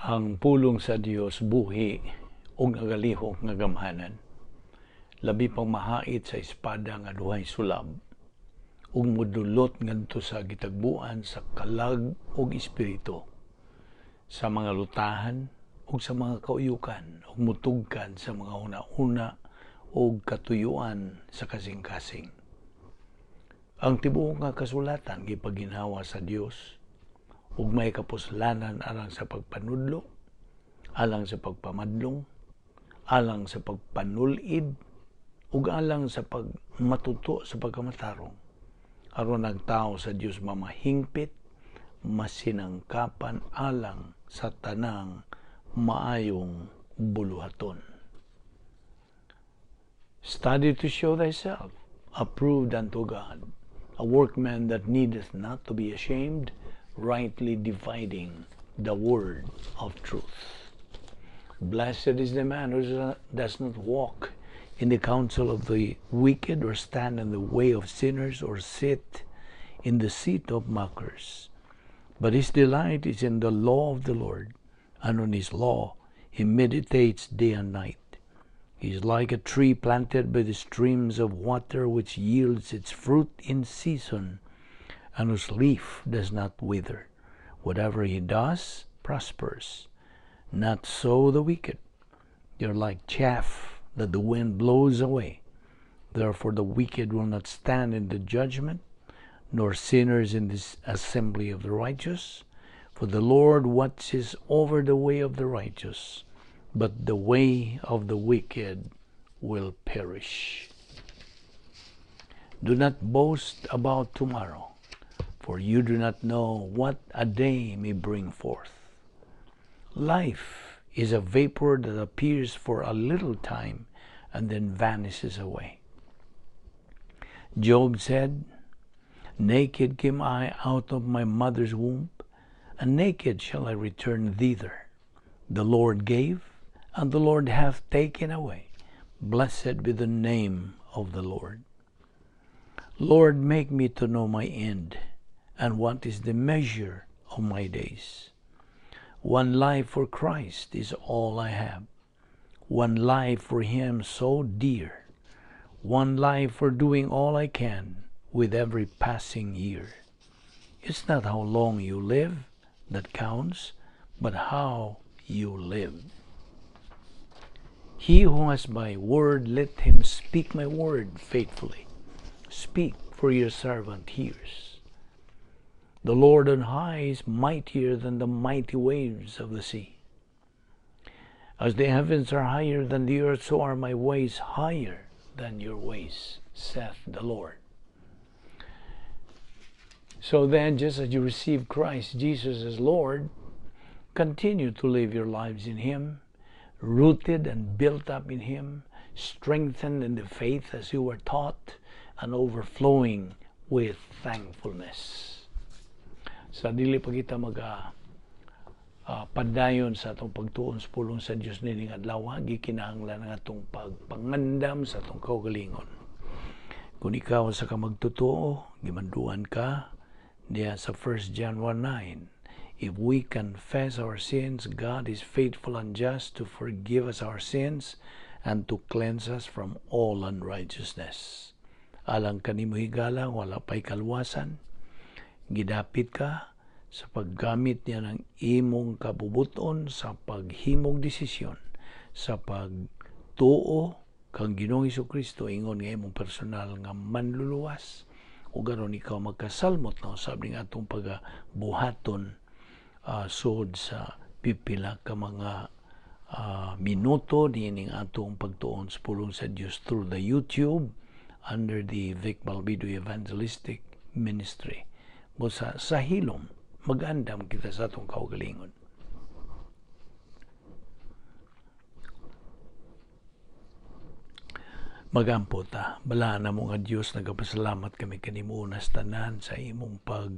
Ang pulong sa Dios buhi ug nagalihok nga gamhanan. Labi pang mahait sa espada nga duhay sulab ug modulot ngadto sa gitagbuan sa kalag ug espiritu, sa mga lutahan ug sa mga kauyukan, ug mutugkan sa mga una-una ug katuyuan sa kasing-kasing. Ang tibuok nga kasulatan gipaginhawa sa Dios ug may kapuslanan alang sa pagpanudlo, alang sa pagpamadlong, alang sa pagpanulid, ug alang sa pagmatuto sa pagkamatarong, aron ang tao sa Dios mamahingpit, masinangkapan alang sa tanang maayong buluhaton. Study to show thyself approved unto God, a workman that needeth not to be ashamed, rightly dividing the word of truth. Blessed is the man who does not walk in the counsel of the wicked, or stand in the way of sinners, or sit in the seat of mockers. But his delight is in the law of the Lord, and on his law he meditates day and night. He is like a tree planted by the streams of water, which yields its fruit in season, and whose leaf does not wither. Whatever he does prospers. Not so the wicked. They are like chaff that the wind blows away. Therefore the wicked will not stand in the judgment, nor sinners in this assembly of the righteous. For the Lord watches over the way of the righteous, but the way of the wicked will perish. Do not boast about tomorrow, for you do not know what a day may bring forth. Life is a vapor that appears for a little time and then vanishes away. Job said, "Naked came I out of my mother's womb, and naked shall I return thither. The Lord gave, and the Lord hath taken away. Blessed be the name of the Lord. Lord, make me to know my end, and what is the measure of my days. One life for Christ is all I have. One life for Him so dear. One life for doing all I can with every passing year. It's not how long you live that counts, but how you live. He who has my word, let him speak my word faithfully. Speak, for your servant hears. The Lord on high is mightier than the mighty waves of the sea. As the heavens are higher than the earth, so are my ways higher than your ways, saith the Lord." So then, just as you receive Christ Jesus as Lord, continue to live your lives in Him, rooted and built up in Him, strengthened in the faith as you were taught, and overflowing with thankfulness. Sa dili pa kita mag padayon sa atong pagtuon sa pulong sa Dios nining adlaw, gikinahanglan ang atong pagpangandam sa atong kaugalingon. Kung ikaw usa ka magtotoo, gimanduan ka niya sa 1 John 1:9, "If we confess our sins, God is faithful and just to forgive us our sins and to cleanse us from all unrighteousness." Alang kanimo higala, wala pa'y kaluwasan, gidapit ka sa paggamit niya ng imong kabubuton sa paghimog desisyon sa pagtuo kang Ginoong Kristo ingon nga imong personal nga manluluwas o garon ikaw magkasalmot na usab ning atong pagabuhaton sud sa pipila ka mga minuto niining atong pagtuon sa pulong sa Dios through the YouTube under the Vic Balbido Evangelistic Ministry. Busa sa hilom, magandam kita sa atong kaugalingon. Magampo ta, balaan na mo nga Dios, nagapasalamat kami kanimo unas tanan sa imong pag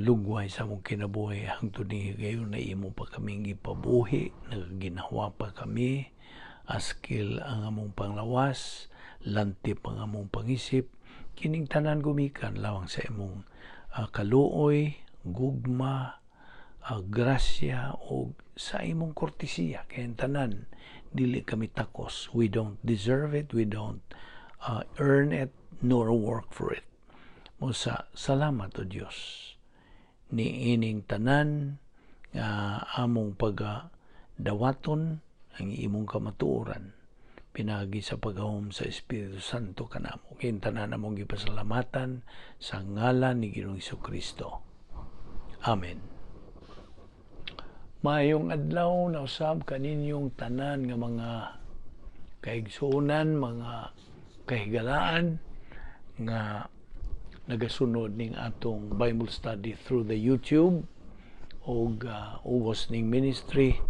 lugway sa among kinabuhi hangtod ni higayon na imo pa kaming gipabuhi, nagaginhawa pa kami, askil ang among panglawas, lantip ang among pangisip, kining tanan gumikan lawang sa imong kaluoy, gugma, grasya o sa imong kortesiya. Kay tanan, dili kami takos. We don't deserve it, we don't earn it, nor work for it. Busa salamat, O Dios, ni ining tanan nga among pagdawaton ang imong kamatuoran pinaagi sa paghahom sa Espiritu Santo kanamo. Kay tanan among gipasalamatan sa ngalan ni Ginoong Kristo. Amen. Maayong adlaw na usab kaninyong tanan nga mga kaigsuonan, mga kahigalaan nga nagasunod ning atong Bible study through the YouTube og ubos ning ministry.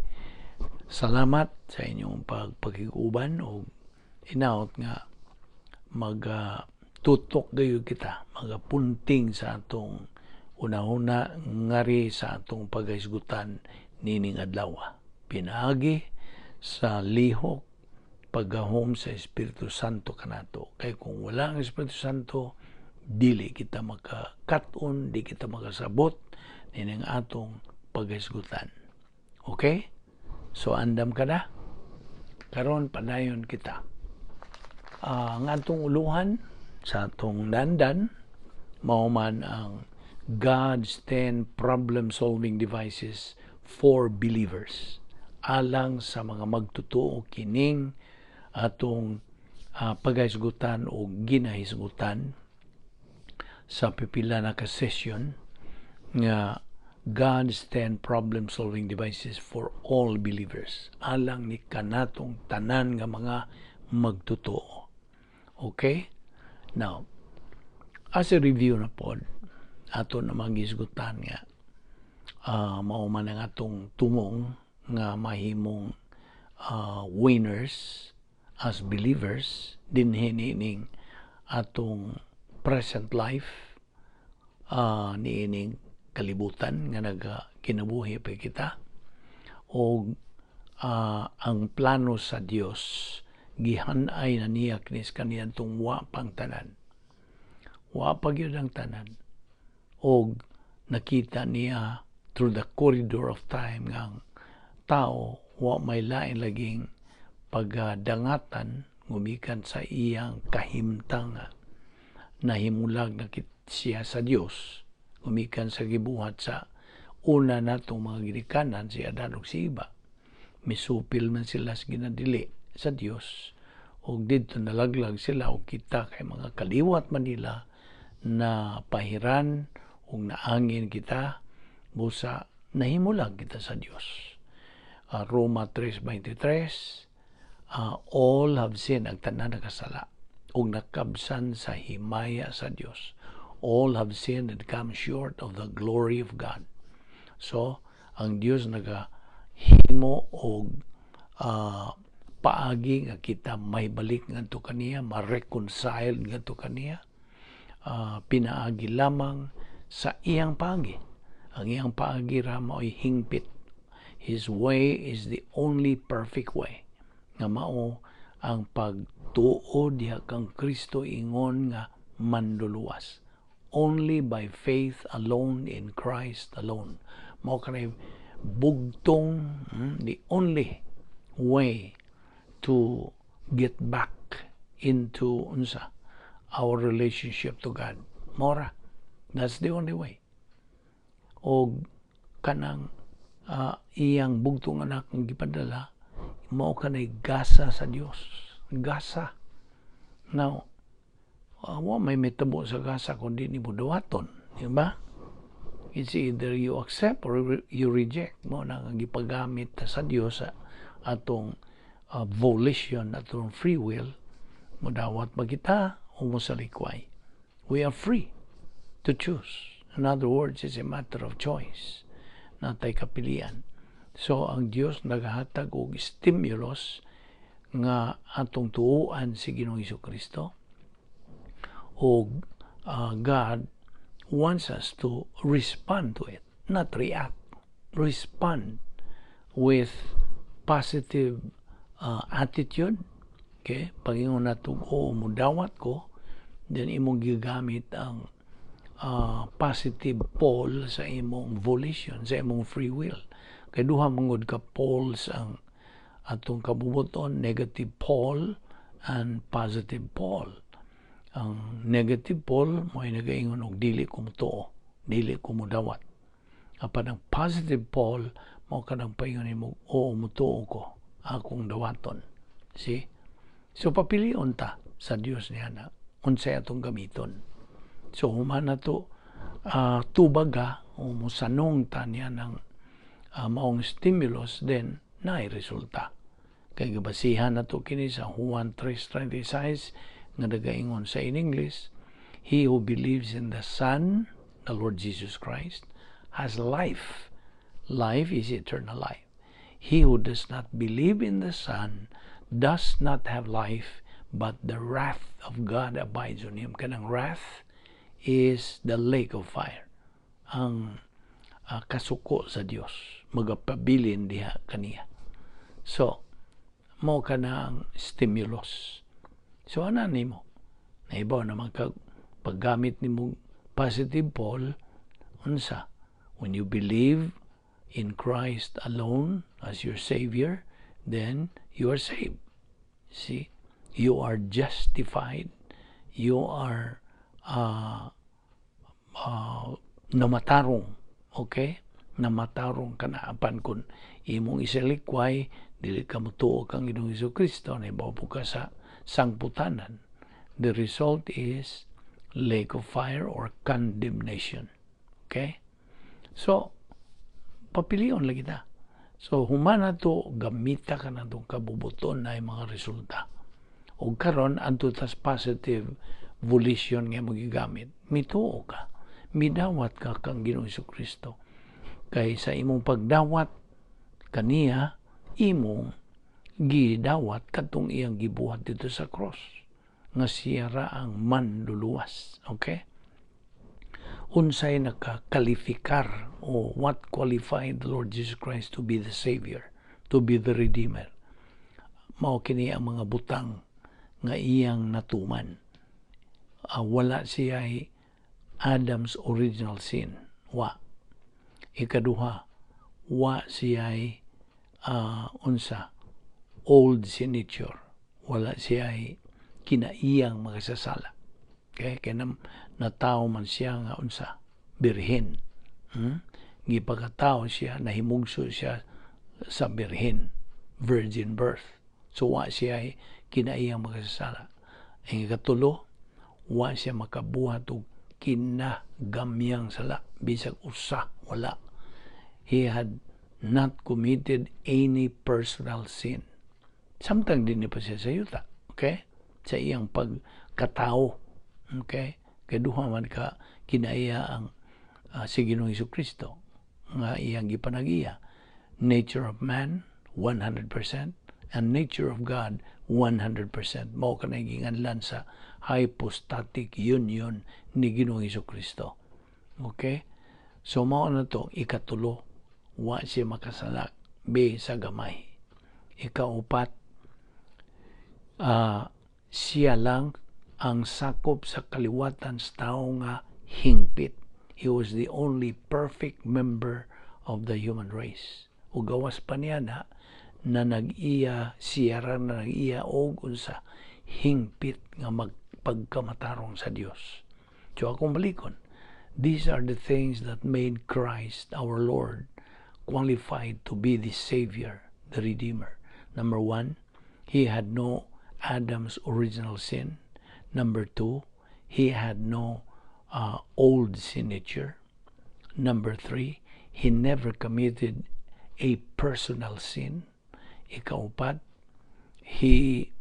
Salamat sa inyong pagpakig-uban og inaot nga mag tutok gayud kita, magapunting sa atong una-una ngari sa atong paghisgutan nining adlaw. Pinaagi sa lihok paggahom sa Espiritu Santo kanato. Kay kung wala ang Espiritu Santo, dili kita makakat-on, di kita makasabot nining atong paghisgutan. Okay? So andam ka na? Karon padayon kita. Ang atong uluhan sa atong dandan mao man ang God's 10 problem-solving devices for believers. Alang sa mga magtotoo kining atong paghisgutan o ginahisgutan sa pipila na ka session nga God's 10 problem-solving devices for all believers. Alang ni kanatong tanan nga mga magtotoo. Okay? Now, as a review na pod, ato na magisgutan nga mao man ang atong tumong nga mahimong winners as believers dinhi niining atong present life, niining kalibutan nga nagakinabuhi pa kita, og ang plano sa Dios gihan-ay na niya kinis kaniadtong wa pang tanan, wa pa gyud ang tanan, og nakita niya through the corridor of time nga ang tao wa may lain laging pagdangatan gumikan sa iyang kahimtang nga nahimulag na kit siya sa Dios gumikan sa gibuhat sa una natong mga ginikanan, si Adan ug si Eva. Misupil man sila sa ginadili sa Dios ug didto nalaglag sila, ug kita kay mga kaliwat man nila na pahiran ug naangin kita, busa nahimulag kita sa Dios. Roma 3:23, all have sinned, ang tanan nakasala ug nakabsan sa himaya sa Dios. All have sinned and come short of the glory of God. So ang Dios nagahimo og paagi nga kita may balik ngadto kaniya, ma-reconcile ngadto kaniya, pinaagi lamang sa iyang paagi. Ang iyang paagi ra mao'y hingpit. His way is the only perfect way nga mao ang pagtuo diha kang Kristo ingon nga manluluwas. Only by faith alone, in Christ alone. Mao kanay bugtong, the only way to get back into unsa our relationship to God. Mora. That's the only way. Og kanang iyang bugtong anak ang gipadala, mao kanay gasa sa Dios. Gasa. Now, wa may mitabo sa gasa kung di nimo dawaton, di ba? It's either you accept or you reject. Mao na ang gipagamit sa Dios sa atong volition, atong free will, modawat ba kita o mosalikway. We are free to choose. In other words, it's a matter of choice. Natay kapilian. So, ang Dios naghatag og stimulus nga atong tuoan si Ginoong Kristo, og God wants us to respond to it, not react. Respond with positive attitude. Okay? Pag-ingon nato, "Oo, mudawat ko," then imong gigamit ang positive pole sa imong volition, sa imong free will. Kay duha mangod ka poles ang atong kabubuton, negative pole and positive pole. Ang negative pole mo'y nagaingon og dili ko motuo, dili ko modawat. Apan ang positive pole mao kanang paingon nimo, "Oo, motuo ko, akong dawaton." See? So papilion ta sa Dios niya na unsay atong gamiton. So human na to tubaga o mosanong ta niya ng maong stimulus, then naay resulta. Kay gibasihan na to kini sa Juan 3:36 nga nagaingon sa in English, "He who believes in the Son, the Lord Jesus Christ, has life." Life is eternal life. "He who does not believe in the Son does not have life, but the wrath of God abides on him." Kanang wrath is the lake of fire. Ang kasuko sa Dios magapabilin diha kaniya. So, mao kana ang stimulus. So, ana nimo? Naibaw naman ka paggamit nimo positive pole, unsa? When you believe in Christ alone as your Savior, then you are saved. See? You are justified. You are namatarong. Okay? Namatarong ka na. Apan kung imong isalikway, dili ka motuo kang Ginoong Kristo, naibaw ka sa sangputanan. The result is lake of fire or condemnation. Okay? So, papilion lagi ta. So, human na to, gamita ka na itong kabubuton na mga resulta. O karon adto tas positive volition nga mo gigamit. Mituo ka. Midawat ka kang Ginoong Kristo. Kay sa imong pagdawat kaniya, imong gidawat kadtong iyang gibuhat dito sa cross nga siya ra ang manluluwas. Okay? Unsay nakakalifikar o what qualified the Lord Jesus Christ to be the Savior, to be the Redeemer? Mao kini ang mga butang nga iyang natuman. Wala siya Adam's original sin. Wa. Ikaduha, wa siya unsa, old sin nature. Wala siya kinaiyang makasasala. Okay? Kaya na, natao man siya nga unsa, birhen. Gipakatao siya, nahimugso siya sa birhen, virgin birth. So wa siya kinaiyang makasasala. Ang ikatulo, wa siya makabuhat og kinagamyang sala, bisag usa wala. He had not committed any personal sin. Samtang dinhi pa siya sa yuta. Okay? Sa iyang pagkatao. Okay? Kay duha man ka kinaiya ang si Ginoong Kristo nga iyang gipanagiya. Nature of man, 100%, and nature of God, 100%. Mao kanay ginganlan sa hypostatic union ni Ginoong Kristo. Okay? So mao na to, ikatulo, wa siya makasala sa gamay. Ikaupat, siya lang ang sakop sa kaliwatan sa tao nga hingpit. He was the only perfect member of the human race. O gawas pa niya na, na nag-iya, siya ra na nag-iya og unsa, hingpit nga magpagkamatarong sa Dios. So akong balikon, these are the things that made Christ our Lord qualified to be the Savior, the Redeemer. Number one, he had no Adam's original sin. Number two, he had no old sin nature. Number three, he never committed a personal sin. Ikaupat, he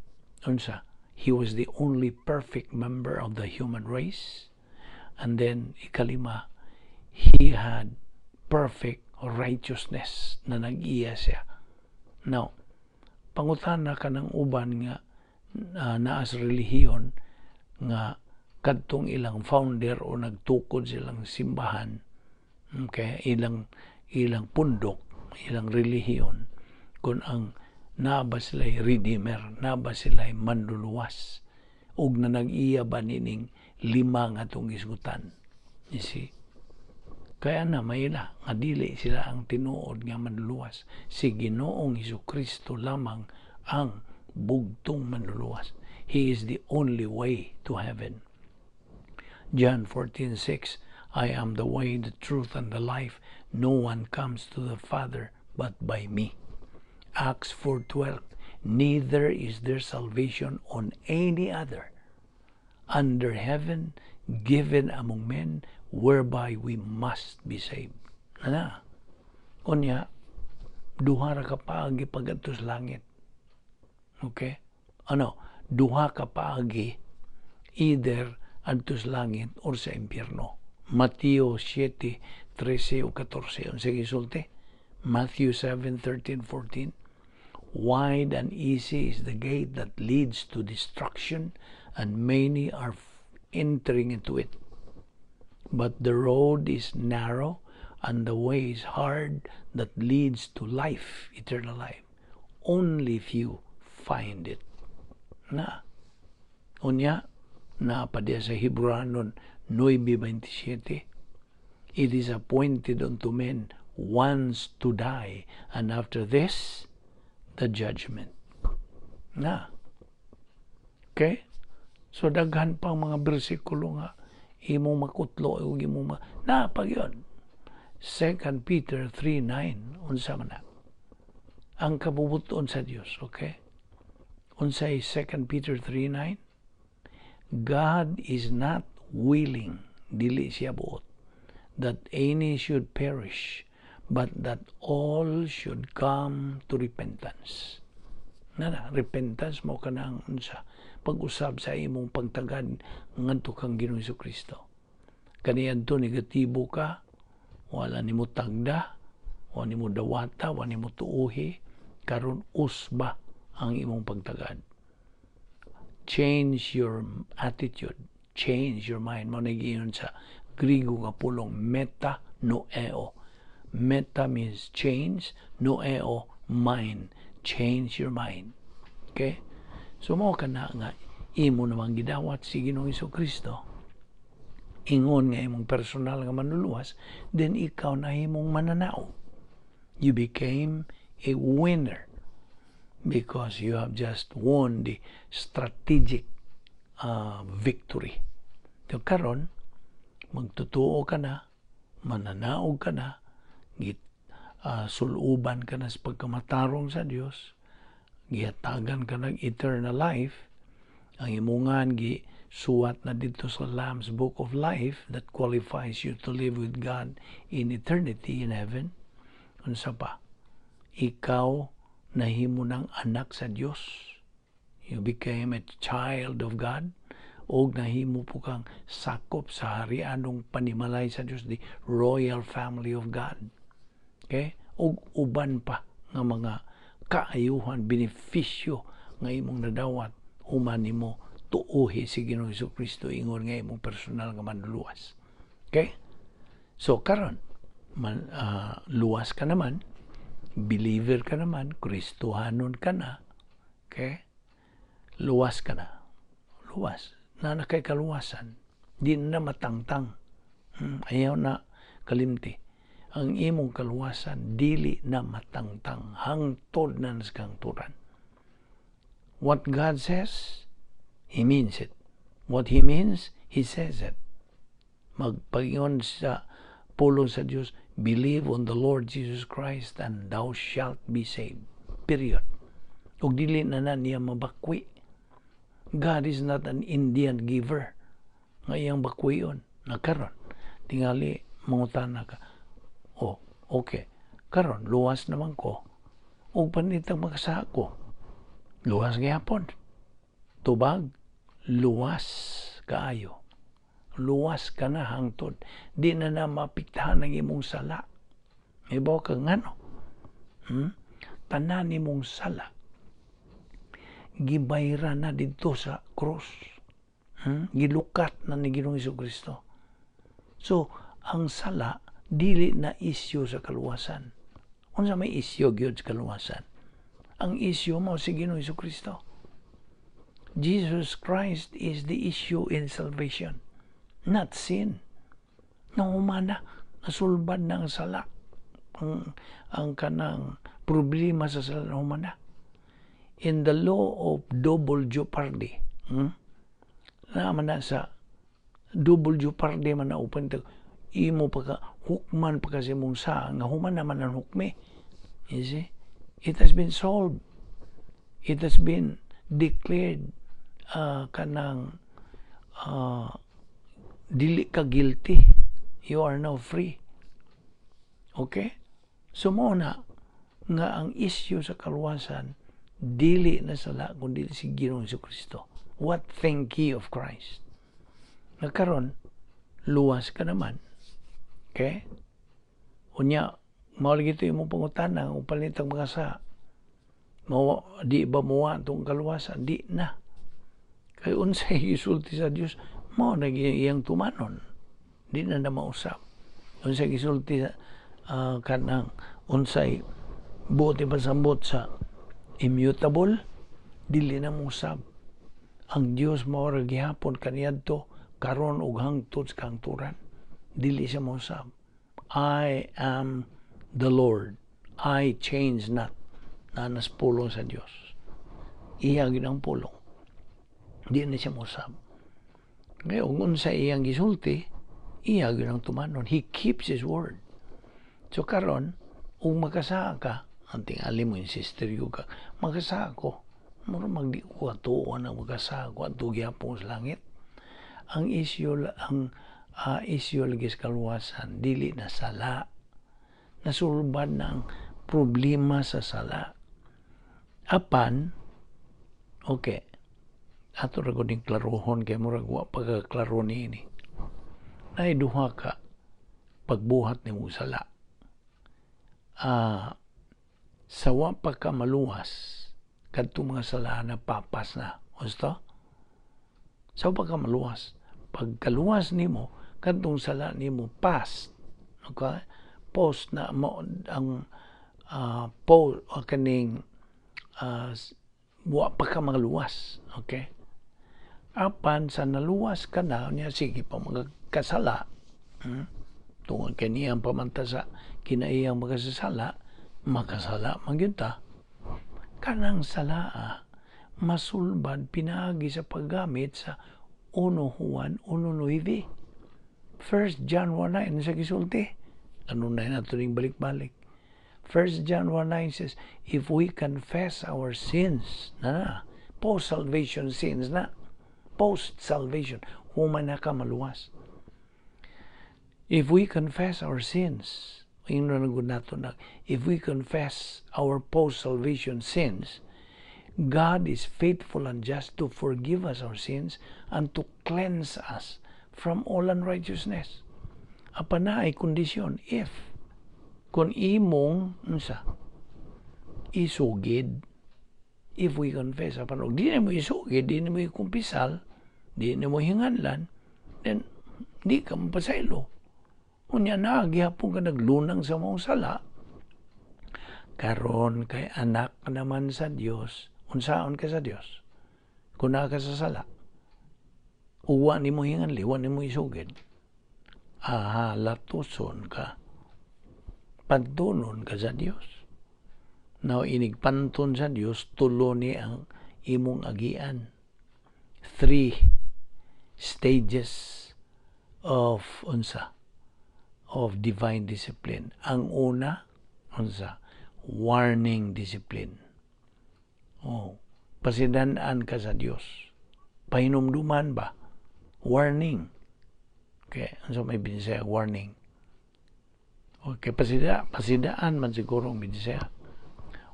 unsa, he was the only perfect member of the human race. And then ikalima, he had perfect righteousness na nag-iya siya. Now, pangutana ka ng uban nga naa sa relihiyon nga kadtong ilang founder o nagtukod silang simbahan, okay, ilang pundok, ilang relihiyon, kung ang naa ba sila redeemer, naa ba sila manluluwas, ug na nag-iya ba nining lima nga atong gisgutan. You see? Kaya na maila nga dili sila ang tinuod nga manluluwas. Si Ginoong Kristo lamang ang bugtong manluluwas. He is the only way to heaven. John 14:6, "I am the way, the truth, and the life. No one comes to the Father but by me." Acts 4:12, "Neither is there salvation on any other under heaven given among men whereby we must be saved." Ana. Unya, duha ra ka paagi pagadto sa langit. Okay? Ano? Duha ka paagi, either adto sa langit or sa impyerno. Mateo 7:13 o 14. Unsa gisulti? Matthew 7:13, 14. "Wide and easy is the gate that leads to destruction, and many are entering into it. But the road is narrow and the way is hard that leads to life, eternal life. Only few find it." Na. Unya, naa pa diya sa Hebreanon 9:27, "It is appointed unto men once to die, and after this, the judgment." Na. Okay? So daghan pang mga bersikulo nga imong makutlo ug imong na pag yun. 2 Peter 3:9, unsa man na? Ang kabubuton sa Dios, okay? Unsay 2 Peter 3:9? "God is not willing," dili siya buot, "that any should perish, but that all should come to repentance." Na na, repentance mo kanang unsa? Pag-usab sa imong pagtagad ngadto kang Ginoong Kristo. Kaniadto negatibo ka, wala nimo tagda, wala nimo dawata, wala nimo tuuhi, karon usba ang imong pagtagad. Change your attitude, change your mind. Mao na sa Grigo nga pulong meta noeo. Meta means change, noeo, mind. Change your mind. Okay? So mao kana nga imo namang gidawat si Ginoong Kristo. Ingon nga imong personal nga manluluwas, then ikaw nahimong mananaog. You became a winner because you have just won the strategic victory. So karon magtutuo ka na, mananaog ka na, git, suluban ka na sa pagkamatarong sa Dios, gihatagan ka ng eternal life, ang imongan gi suwat na dito sa Lamb's Book of Life that qualifies you to live with God in eternity in heaven. Unsa pa? Ikaw nahimo ng anak sa Dios. You became a child of God og nahimo po kang sakop sa harianong panimalay sa Dios, the royal family of God. Okay? Og uban pa nga mga kaayuhan, benepisyo nga imong nadawat human nimo tuuhi si Ginoong Kristo ingon nga imong personal nga manluluwas. Okay? So karon man, luwas ka naman, believer ka naman, Kristohanon ka na. Okay? Luwas ka na. Luwas. Na na kay kaluwasan. Di na matangtang. Ayaw na kalimti. Ang imong kaluwasan dili na matangtang hangtod na sa kahangturan. What God says, He means it. What He means, He says it. Magpagingon sa pulong sa Dios, "Believe on the Lord Jesus Christ and thou shalt be saved." Period. Ug dili na na niya mabakwi. God is not an Indian giver nga iyang bakwion. Na karon, tingali mangutana ka. Oh, okay. Karon luwas naman ko. Ug panitang makasako. Luwas gyapon. Tubag, luwas kaayo. Luwas ka na hangtod. Di na na mapiktahan ang imong sala. Ibaw ka ngano? Tanan imong sala gibayra na didto sa cross. Gilukat na ni Ginoong Kristo. So, ang sala dili na isyu sa kaluwasan. Unsa may isyu gyud sa kaluwasan? Ang isyu mao si Ginoong Kristo. Jesus Christ is the issue in salvation, not sin. Nahuman na, nasulbad na ang sala. Ang kanang problema sa sala, nahuman na. In the law of double jeopardy, Naman na sa double jeopardy man na upan imo pa ka hukman pa kasi mong sa nga human naman ang hukmi. You see? It has been solved. It has been declared kanang dili ka guilty. You are now free. Okay? So mao na nga ang issue sa kaluwasan dili na sala kundi si Ginoong Kristo. What think ye of Christ? Nga karon luwas ka naman. Okay? Unya, mao lagi to imong pangutana kung palitang mga sa mao, di ba muwa itong kaluwasan? Di na. Kay unsay gisulti sa Dios, mao na iyang tumanon. Di na na mausap. Unsay gisulti sa kanang unsay buot ipasambot sa immutable, dili na mausab. Ang Dios mao ra gihapon kaniadto, karon ug hangtod sa kahangturan. Dili siya mausab. I am the Lord. I change not. Nanas pulong sa Dios. Iya gyud ang pulong. Di na siya mausab. Ngayon, kung unsa iyang gisulti, iya gyud ang tumanon. He keeps His word. So karon, kung makasaka ka, ang tingali mo yung sister ka, makasaka ko, mura magdi ko atuon ang makasaka ko adto gihapon sa langit. Ang issue lagi sa kaluwasan, dili na sala. Nasulbad na ang problema sa sala. Apan, okay, ato ra gud ning klarohon kay murag wa pa ka klaro niini. Naay duha ka pagbuhat nimo sala. Sa wa pa ka maluwas, kadto mga sala na papas na. Gusto? Sa wa pa ka maluwas. Pagkaluwas nimo, kadtong sala nimo past. Okay? Post na mo ang po kaning wa pa ka maluwas. Okay? Apan sa naluwas ka na niya, sige pa magkasala. Tungod kay niyang pamanta sa kinaiyang makasasala, makasala man gyud ta. Kanang salaa masulbad pinaagi sa paggamit sa 1 Juan 1:9. 1 John 1:9 sa gisulti. Ano na nato ning balik-balik. 1 John 1:9 says, if we confess our sins, na na, post-salvation sins na, post-salvation, human na ka maluwas. If we confess our sins, ingnon na gud nato na, if we confess our post-salvation sins, God is faithful and just to forgive us our sins and to cleanse us from all unrighteousness. Apan na ay kondisyon, if kung imong unsa isugid, if we confess. Apan og di na mo isugid, di na mo ikumpisal, di na mo hinganlan, then di ka mapasaylo. Unya na gihapon ka naglunang sa maong sala. Karon kay anak ka naman sa Dios, unsaon ka sa Dios kung naa ka sa sala? Uwa nimo hinganli, wa nimo isugid. Aha, latuson ka. Pantunon ka sa Dios. Now, inig panton sa Dios, tulo ni ang imong agian. Three stages of unsa of divine discipline. Ang una, unsa? Warning discipline. Oh, pasidan-an ka sa Dios. Pahinumduman ba? Warning. Okay, unsa may Binisaya warning? Okay, pasidaan man siguro ang Binisaya.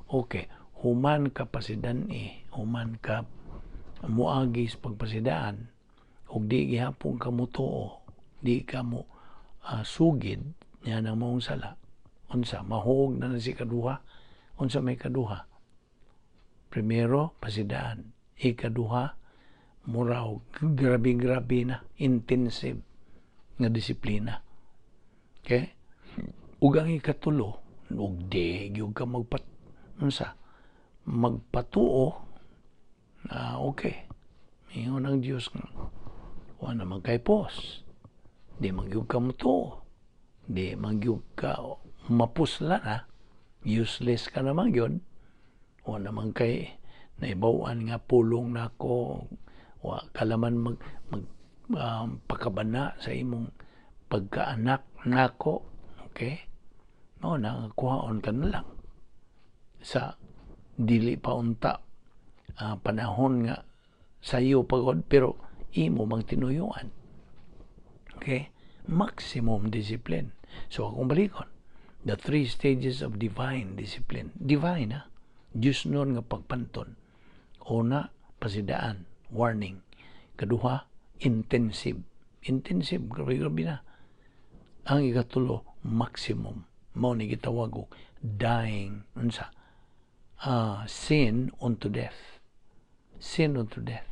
Okay, human ka pasidan eh, human ka muagi sa pagpasidaan, ug di gihapon ka mutuo, di ka mo sugid niya ng maong sala. Unsa, mahuog na na si kaduha. Unsa may kaduha? Primero, pasidaan. Ikaduha, mura og grabe-grabe na, intensive nga disiplina. Okay? Ug ang ikatulo, ug di gyud ka magpat unsa magpatuo na okay. Ingon ang Dios nga wa naman kay pos. Di man gyud ka motuo. Di man gyud ka mapusla na. Useless ka naman gyud. O naman kay naibaw-an nga pulong nako, wa ka laman mag, mag pakabana sa imong pagkaanak nako. Okay? Mao na kuhaon ka na lang sa dili pa unta panahon nga sayo pagod, pero imo mang tinuyuan. Okay? Maximum discipline. So akong balikon, the three stages of divine discipline. Divine, ha? Diyos nun nga pagpanton. Una, pasidaan, warning. Kaduha, intensive. Intensive, grabe grabe na. Ang ikatulo, maximum. Mao ni gitawag og dying unsa? Sin unto death. Sin unto death.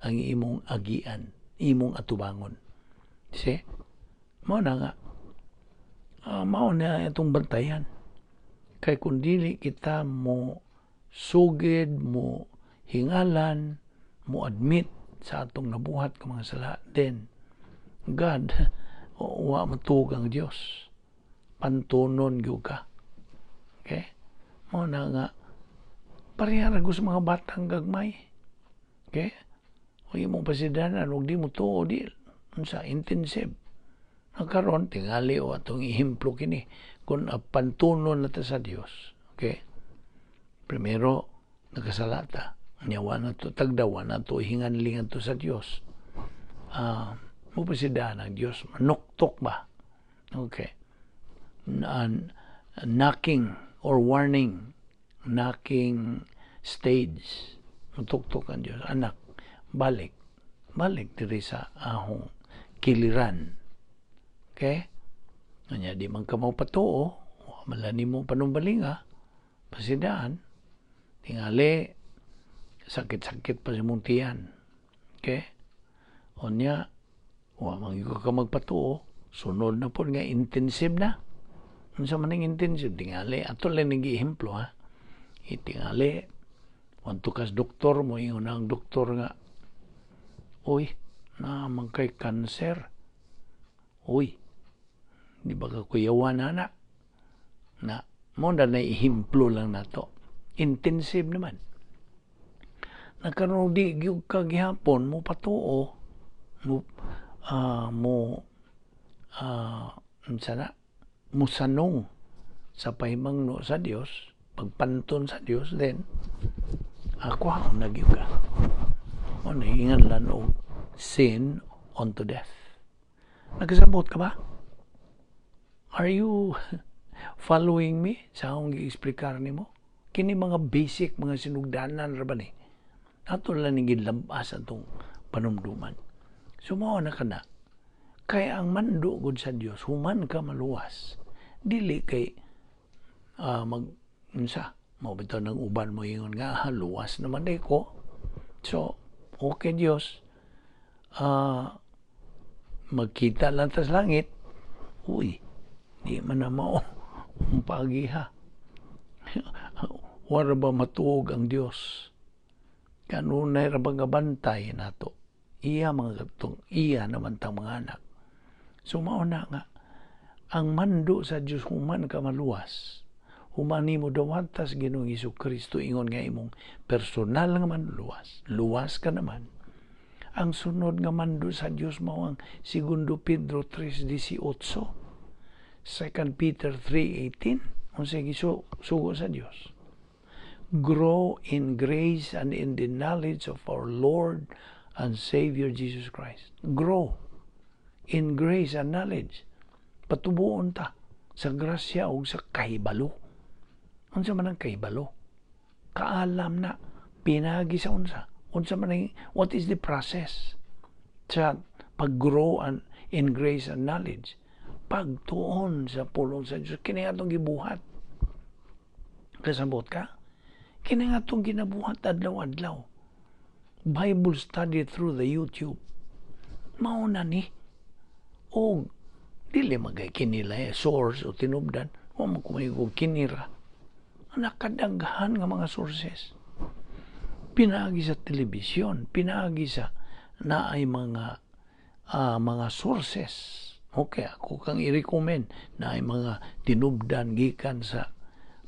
Ang imong agian, imong atubangon. See? Mao na nga mao na itong bantayan. Kay kung dili kita mo sugid, mo hingalan, mo admit sa atong nabuhat ng mga sala, then God, wa matuog ang Dios. Pantunon gyud ka. Okay? Mao na nga pareha ra sa mga batang gagmay. Okay? O imong pasidanan ug di mo tuo, di unsa, intensive. Ang karon tingali o atong ehemplo kini kung pantunon na ta sa Dios. Okay? Primero nakasala ta. Nya wa na to tagda, wa na to hinganlingan to sa Dios. Mo pasidahan ang Dios, manuktok ba? Okay. Knocking or warning, knocking stage. Mutuktok ang Dios, "Anak, balik. Balik diri sa ahong kiliran." Okay? Anya di man ka mo patuo, wa man lang nimo panumbalinga, pasidaan, tingali, sakit-sakit pa sa imong tiyan. Okay? Unya, wa man gyud ka magpatuo, sunod na pod nga intensive na. Unsa man ang intensive? Tingali, ato lang ning ehemplo ha. Itingali, wanto kas doktor mo, ingon ang doktor nga, "Uy, naa man kay cancer. Uy, di ba ka kuyawan na?" Na, mo na na ehemplo lang nato. Intensive naman. Nagkaroon di gyud ka gihapon mo patuo, mo mo unsa na, musanong sa pahimangno sa Dios, pagpanton sa Dios, then ako na gyud ka. O naingan lang og sin unto death. Nagkasabot ka ba? Are you following me sa akong gi-explicar nimo? Kini mga basic, mga sinugdanan ra ba ni? Ato lang ning gilabas atong panumduman. So mao na kana. Kay ang mando gud sa Dios human ka maluwas. Dili kay mag unsa mo bitaw ng uban mo ingon nga, "Ah, luwas naman day ko. So okay Dios. Magkita lang ta sa langit." Uy, di man na mao ang pagiha. Wara ba matuog ang Dios? Kanunay ra ba nga bantay nato? Iya mga katong, iya naman tang mga anak. So mao na nga ang mando sa Dios human ka maluwas. Human nimo dawatas Ginoong Hesus Kristo ingon nga imong personal nga manluwas. Luwas ka naman. Ang sunod nga mando sa Dios mao ang Segundo Pedro 3:18. 2 Peter 3:18. Unsay gisugo sa Dios? Grow in grace and in the knowledge of our Lord and Savior Jesus Christ. Grow in grace and knowledge. Patubuon ta sa grasya ug sa kahibalo. Unsa man ang kahibalo? Kaalam na pinagi sa unsa. Unsa man ang, what is the process sa pag-grow and in grace and knowledge? Pagtuon sa pulong sa Diyos. Kini atong gibuhat. Kasabot ka? Kini atong ginabuhat adlaw-adlaw. Bible study through the YouTube. Mao na ni. O dili magay kinila source o tinubdan. O mo kumay kinira. Nakadaghan nga mga sources. Pinaagi sa telebisyon, pinaagi sa naay mga sources. Okay, ako kang i-recommend na ay mga tinubdan gikan sa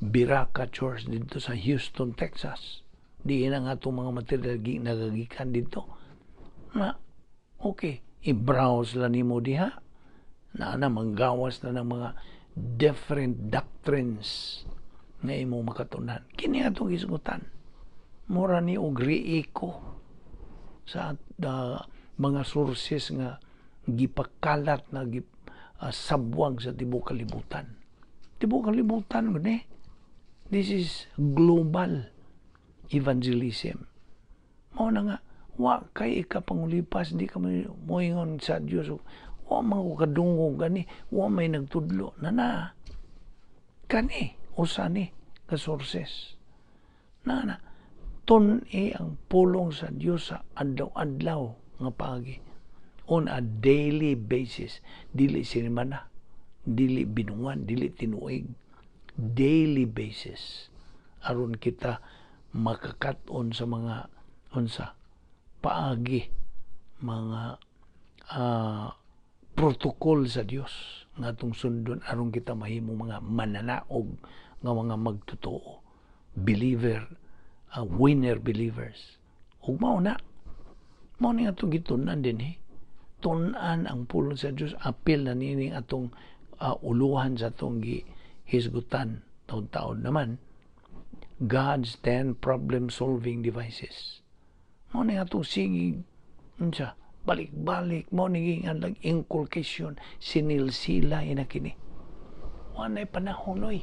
Berachah Church didto sa Houston, Texas. Di na nga itong mga material nagagikan didto. Na, okay, i-browse lang nimo diha. Na na, manggawas na ng mga different doctrines nga imo makatunan. Kini atong gisgutan. Mura ni og riiko sa mga sources nga gipakalat na gip, sabwag sa tibuok kalibutan. Tibuok kalibutan gud eh. This is global evangelism. Mao na nga wa kay ikapangulipas, di ka moingon sa Dios, "Wa man ko kadungog gani, wa may nagtudlo na na kani usa ni ka sources na na tun-i ang pulong sa Dios sa adlaw-adlaw nga paagi, on a daily basis. Dili semana, dili binuan, dili tinuig, daily basis, aron kita makakat-on sa mga unsa paagi, mga protocol sa Dios nga atong sundon aron kita mahimo mga mananaog nga mga magtotoo, believer, winner believers. Ug mao na mao ni atong gitun-an dinhi. Tun-an ang pulong sa Dios, apil na nining atong uluhan sa atong gihisgutan taon-taon naman, God's 10 problem solving devices. Mao ni atong sige unsa balik-balik, mao ni ang inculcation, sinilsila ina kini. Wa panahon oy,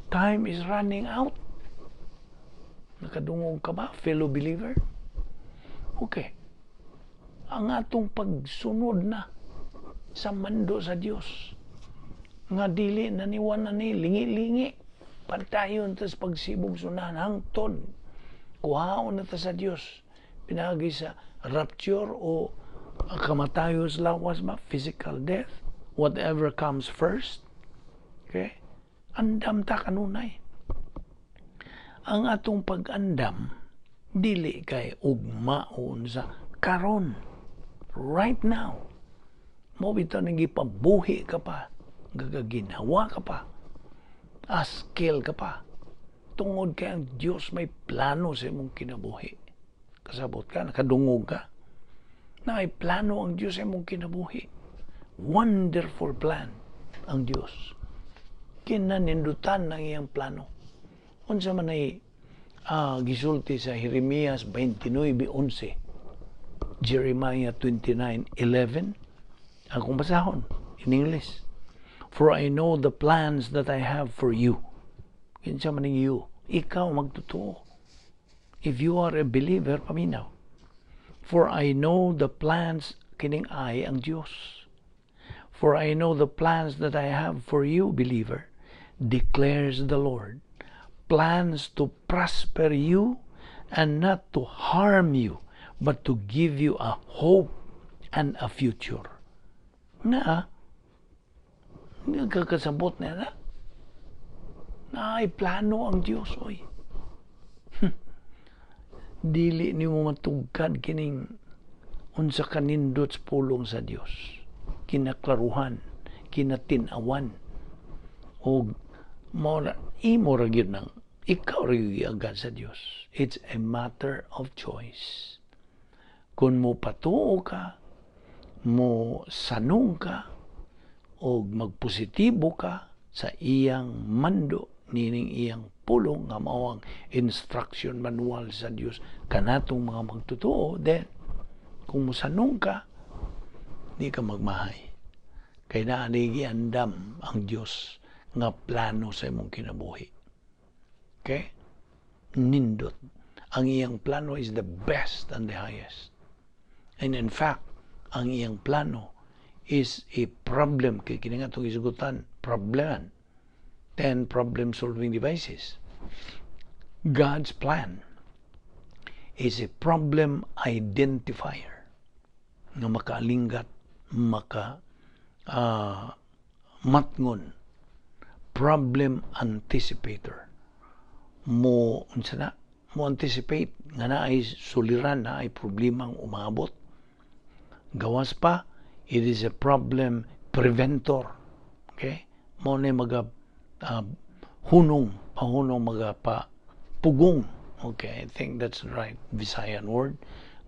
time is running out. Nakadungog ka ba, fellow believer? Okay, ang atong pagsunod na sa mando sa Dios nga dili na ni na ni lingi-lingi, padayon tas pagsibog sunahan hangtod kuhaon na ta sa Dios pinagi sa rapture o kamatayon sa lawas ba, physical death, whatever comes first. Okay, andam ta kanunay. Ang atong pag-andam dili kay ugmaon sa karon, right now. Mo bitaw nang gipabuhi ka pa, gagaginhawa ka pa, askil ka pa, tungod kay ang Dios may plano sa imong kinabuhi. Kasabot ka? Nakadungog ka na may plano ang Dios sa imong kinabuhi? Wonderful plan ang Dios. Kinanindutan ng iyang plano. Unsa man ay gisulti sa Jeremias 29:11, Jeremiah 29:11? Akong basahon in English. "For I know the plans that I have for you." Kinsa man you? Ikaw magtotoo. If you are a believer, paminaw. "For I know the plans," kining I ang Dios. "For I know the plans that I have for you, believer, declares the Lord. Plans to prosper you and not to harm you, but to give you a hope and a future." Na, nagkakasabot na na. Na ay plano ang Diyos, oy. Dili nimo matugkad kining unsa kanindot sa pulong sa Dios. Kinaklaruhan, kinatinawan, og mao na imo ra gyud nang ikaw ra gyud giagad sa Dios. It's a matter of choice. Kung mo patuo ka, mo sanong ka, o magpositibo ka sa iyang mando nining iyang pulong nga mao ang instruction manual sa Dios kanatong mga magtotoo, then kung mosanong ka, di ka magmahay kay naa giandam ang Dios nga plano sa imong kinabuhi. Okay, nindot ang iyang plano is the best and the highest. And in fact, ang iyang plano is a problem kay kini nga itong isugutan, problem, 10 problem solving devices. God's plan is a problem identifier nga makaalinggat, maka matngon, problem anticipator. Mo unsa na mo anticipate nga naay suliran, na ay problemang umabot. Gawas pa It is a problem preventor. Okay? Mao ni maga hunong, pahunong, maga pa pugong. Okay, I think that's the right Visayan word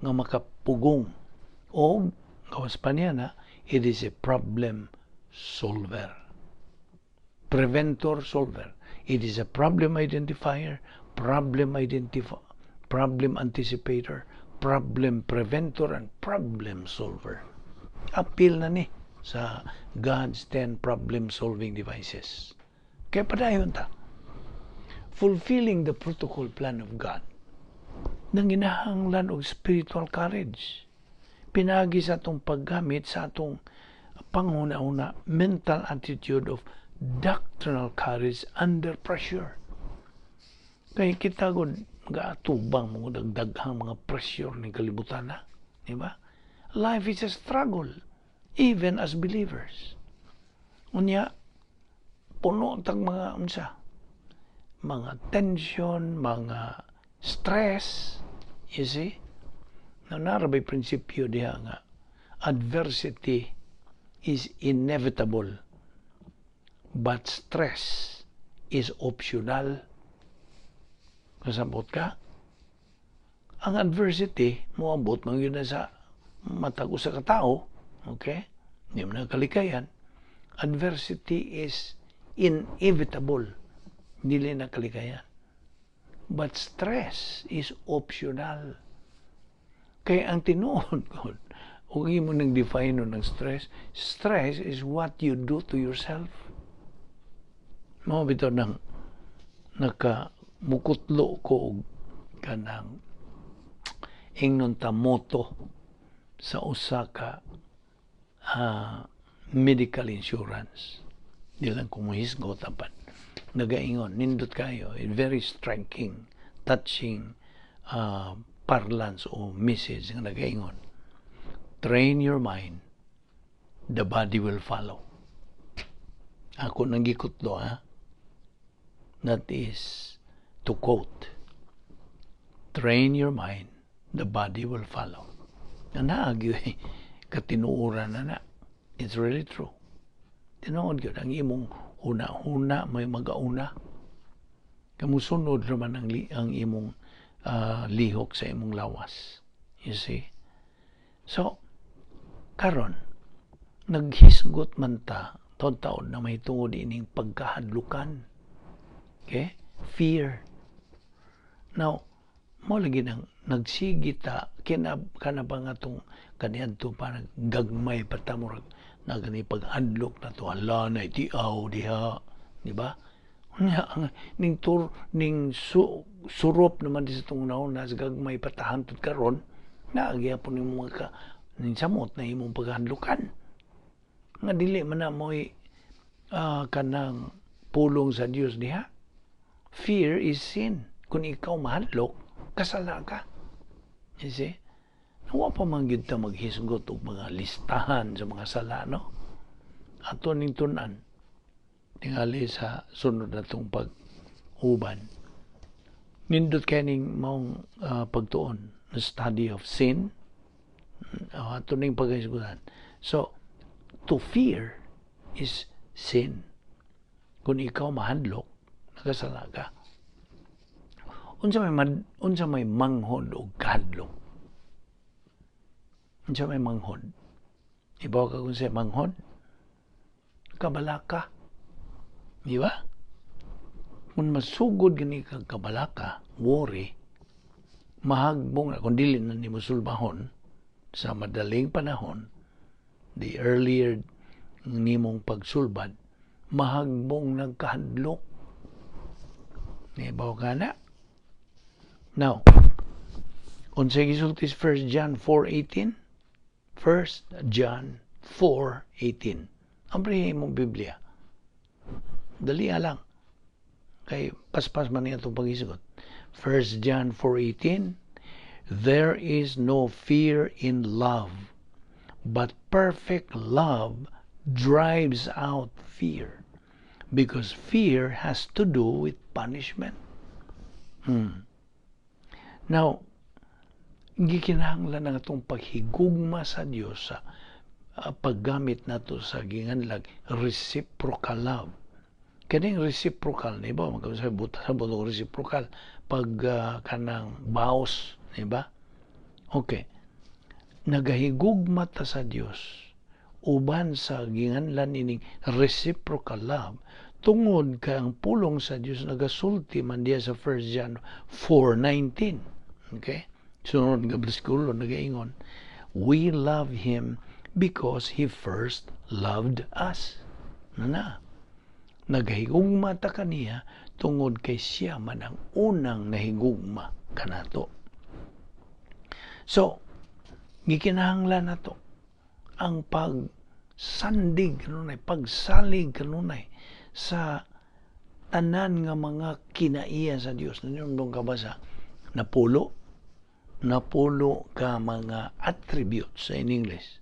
nga makapugong. O gawas pa niya na, it is a problem solver. Preventor, solver. It is a problem identifier, problem anticipator, problem preventor, and problem solver. Apil na ni sa God's 10 problem-solving devices. Kaya padayon ta. Fulfilling the protocol plan of God nanginahanglan og spiritual courage. Pinagi sa atong paggamit sa atong panghuna-huna, mental attitude of doctrinal courage under pressure. Kay kita gud gaatubang mga dagdaghang mga pressure ni kalibutan na. Di ba? Life is a struggle, even as believers. Unya, puno tag mga unsa, mga tension, mga stress, you see? Now, naa ra bay prinsipyo diha nga adversity is inevitable but stress is optional. Kasabot ka? Ang adversity, moabot man yun na sa matag usa ka tao, okay? Hindi mo na kalikayan. Adversity is inevitable. Dili na kalikayan. But stress is optional. Kaya ang tinuod ko, ug imo nang define ng stress, stress is what you do to yourself. Mao bitaw nang naka mukutlo ko og kanang ingnon ta motto sa usa ka medical insurance. Di lang ko mohisgot apan nagaingon, nindot kayo, very striking, touching parlance o message nga nagaingon, "Train your mind, the body will follow." Ako nang gikutlo ha. That is to quote, "Train your mind, the body will follow." Na naagyo eh, katinuoran na na. It's really true. Tinuod gyud ang imong huna-huna may magauna. Kamusunod naman ang imong lihok sa imong lawas. You see? So, karon naghisgot man ta taon-taon na may tungod ining pagkahadlukan. Okay? Fear. Now, mo lagi nang nagsigi ta kina kana ba nga tong kaniadto pa gagmay pa ta, murag na gani paghadlok na to, hala na tiaw diha, di ba? Unya ang ning tur ning surop naman di sa tong naon na sa gagmay patahan tud karon na gyapon nimo mga ka ning samot na imong paghadlukan nga dili man na mo'y kanang pulong sa Dios diha. Fear is sin. Kung ikaw mahadlok, kasala ka. You see? Wa pa man gyud ta maghisgot og mga listahan sa mga sala, no? Ato ning tun-an tingali sa sunod natong pag-uban. Nindot kay ning maong pagtuon, the study of sin, ato ning paghisgutan. So, to fear is sin. Kung ikaw mahadlok, nagasala ka. Unsa may manghod og kahadlok? Unsa may manghod? Ibaw ka kung sa manghod? Kabalaka. Di ba? Kung masugod gani ka kabalaka, worry, mahagbong na kung dili na nimo sulbahon sa madaling panahon, the earlier nimong pagsulbad, mahagbong nagkahadlok. Nibaw ka na? Now, unsay gisulti sa 1 John 4:18? 1 John 4:18. Abrihin mong Biblia. Dali lang. Kay paspas man niya itong pag-isgot. 1 John 4:18. There is no fear in love, but perfect love drives out fear, because fear has to do with punishment. Now, gikinahanglan ang atong paghigugma sa Dios sa paggamit nato sa ginganlag reciprocal love. Kaning reciprocal, di ba? Magkasay buta sa buto reciprocal pag kanang baos, di ba? Okay. Nagahigugma ta sa Dios uban sa ginganlan ining reciprocal love tungod kay ang pulong sa Dios nagasulti man diya sa 1 John 4:19. Okay? Sunod nga bersikulo nagaingon, "We love him because he first loved us." Na nagahigugma ta kaniya tungod kay siya man ang unang nahigugma kanato. So, gikinahanglan nato ang pagsandig kanunay, pagsalig kanunay sa tanan nga mga kinaiya sa Dios. Nanindong ka ba sa napulo? Napulo ka mga attributes in English.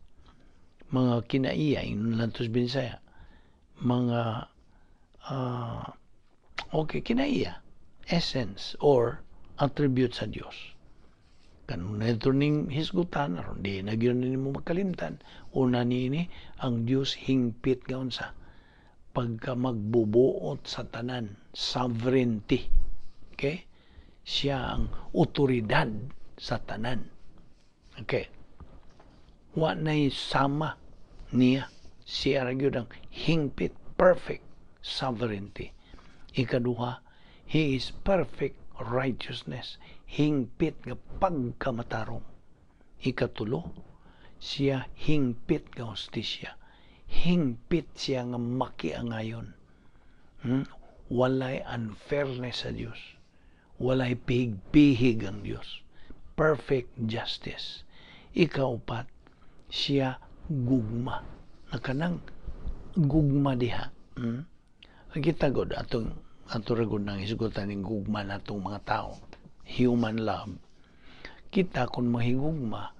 Mga kinaiya, ingon lang to sa Binisaya. Mga, okay, kinaiya, essence or attribute sa Dios. Kanunay ito ning hisgutan, aron di na gyud nimo makalimtan. Una niini, ang Dios hingpit nga unsa pagka magbubuot sa tanan, sovereignty. Okay? Siya ang otoridad sa tanan. Okay. Wa na'y sama niya. Siya ra gyud ang hingpit, perfect sovereignty. Ikaduha, He is perfect righteousness, hingpit nga pagkamatarong. Ikatulo, siya hingpit nga hustisya. Hingpit siya nga makiangayon. Walay unfairness sa Dios. Walay pihig-pihig ang Dios. Perfect justice. Ikaupat, siya gugma. Na kanang gugma diha. Kita god atong ato ra gud nang hisgutan ning gugma natong mga tao. Human love. Kita kung mahigugma,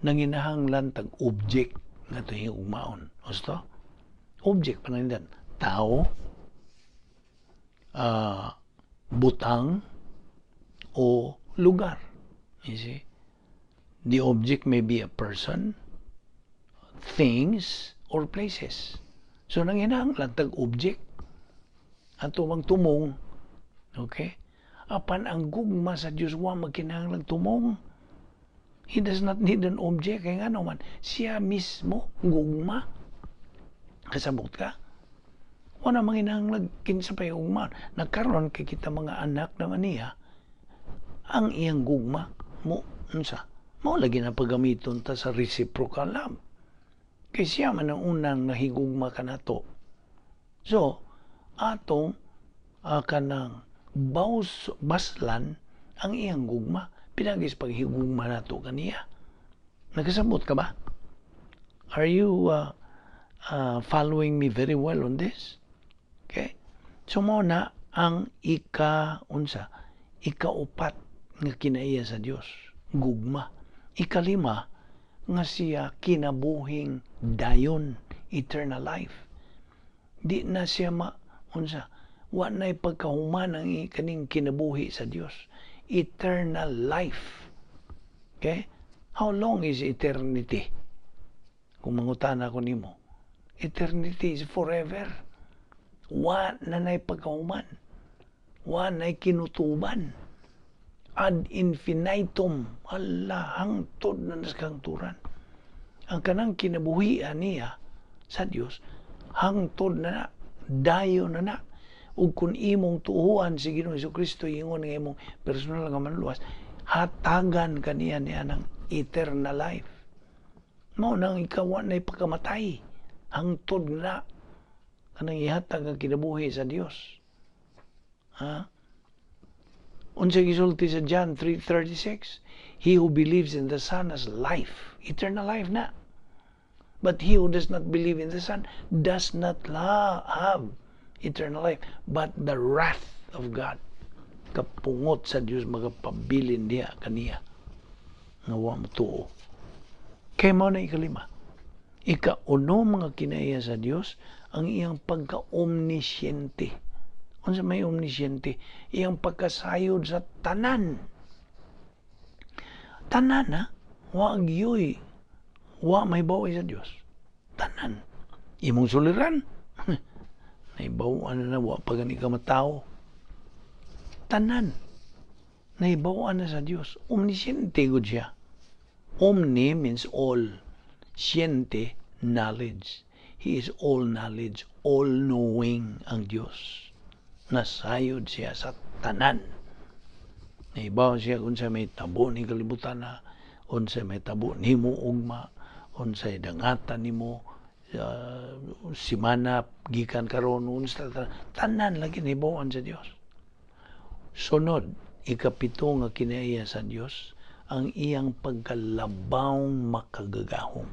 nanginahanglan tag object nga atong higugmaon. Gusto? Object pananglitan. Tao, butang, o lugar. You see? The object may be a person, things, or places. So, nanginahanglan tag object. Ato mang tumong. Okay? Apan ang gugma sa Dios, wa magkinahanglan tumong. He does not need an object. Kaya nga naman, siya mismo gugma. Kasabot ka? Wala manginahanglan kinsa pa gugma. Nagkaroon kay kita mga anak naman niya, ang iyang gugma mo unsa? Mao lagi na paggamiton ta sa reciprocal love. Kay siya man ang unang nahigugma kanato. So, atong kanang baws, baslan ang iyang gugma pinagi sa paghigugma nato kaniya. Nagkasabot ka ba? Are you following me very well on this? Okay? So mao na ang ika unsa, ikaupat nga kinaiya sa Dios, gugma. Ikalima nga siya kinabuhing dayon, eternal life. Di na siya ma unsa, wa na'y pagkahuman ang kaning kinabuhi sa Dios. Eternal life. Okay? How long is eternity? Kung mangutana ko nimo, eternity is forever. Wa na na'y pagkahuman. Wa na'y kinutuban. Ad infinitum. Hala, hangtod na nas kahangturan. Ang kanang kinabuhian niya sa Dios, hangtod na na, dayon na na. Ug kung imong tuuhan si Ginoong Kristo, ingon nga imong personal nga manluwas, hatagan kaniya niya ng eternal life. Mao nang ikaw wa na'y pagkamatay. Hangtod na kanang ihatag ang kinabuhi sa Dios. Ha? Unsa gisulti sa John 3:36? "He who believes in the Son has life, eternal life na. But he who does not believe in the Son does not have eternal life, but the wrath of God." Kapungot sa Dios magapabilin diha kaniya nga wa motuo. Kay mao na ikalima. Ikauno, mga kinaiya sa Dios, ang iyang pagka-omnisciente. Unsa may omnisciente? Iyang pagkasayod sa tanan. Tanan ha, wa gyoy wa may bawi sa Dios. Tanan. Imong suliran. Nahibaw-an na na, wa pa gani ka matawo. Tanan. Nahibaw-an na sa Dios. Omnisciente gud siya. Omni means all. Sciente, knowledge. He is all knowledge, all knowing ang Dios. Nasayod siya sa tanan. Nahibaw siya kung unsa may tabo ni kalibutan na, unsa may tabo nimo ugma, unsay dangatan nimo simana gikan karon, unsa tanan lagi nahibaw-an sa Dios. Sunod, ikapito nga kinaiya sa Dios, ang iyang pagkalabawng makagagahom.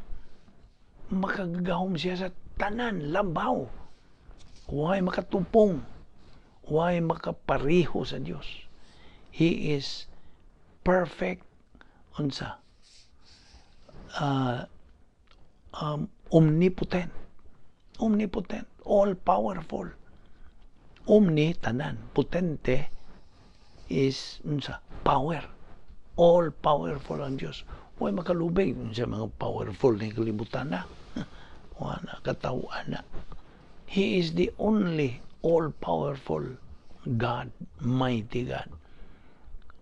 Makagagahom siya sa tanan, labaw. Way makatupong? Way makapareho sa Dios? He is perfect unsa? Omnipotent. Omnipotent, all powerful. Omni tanan, potente is unsa? Power. All powerful ang Dios. Way makalubig sa mga powerful ni kalibutan na. Wala katawhan na. He is the only all-powerful God, mighty God.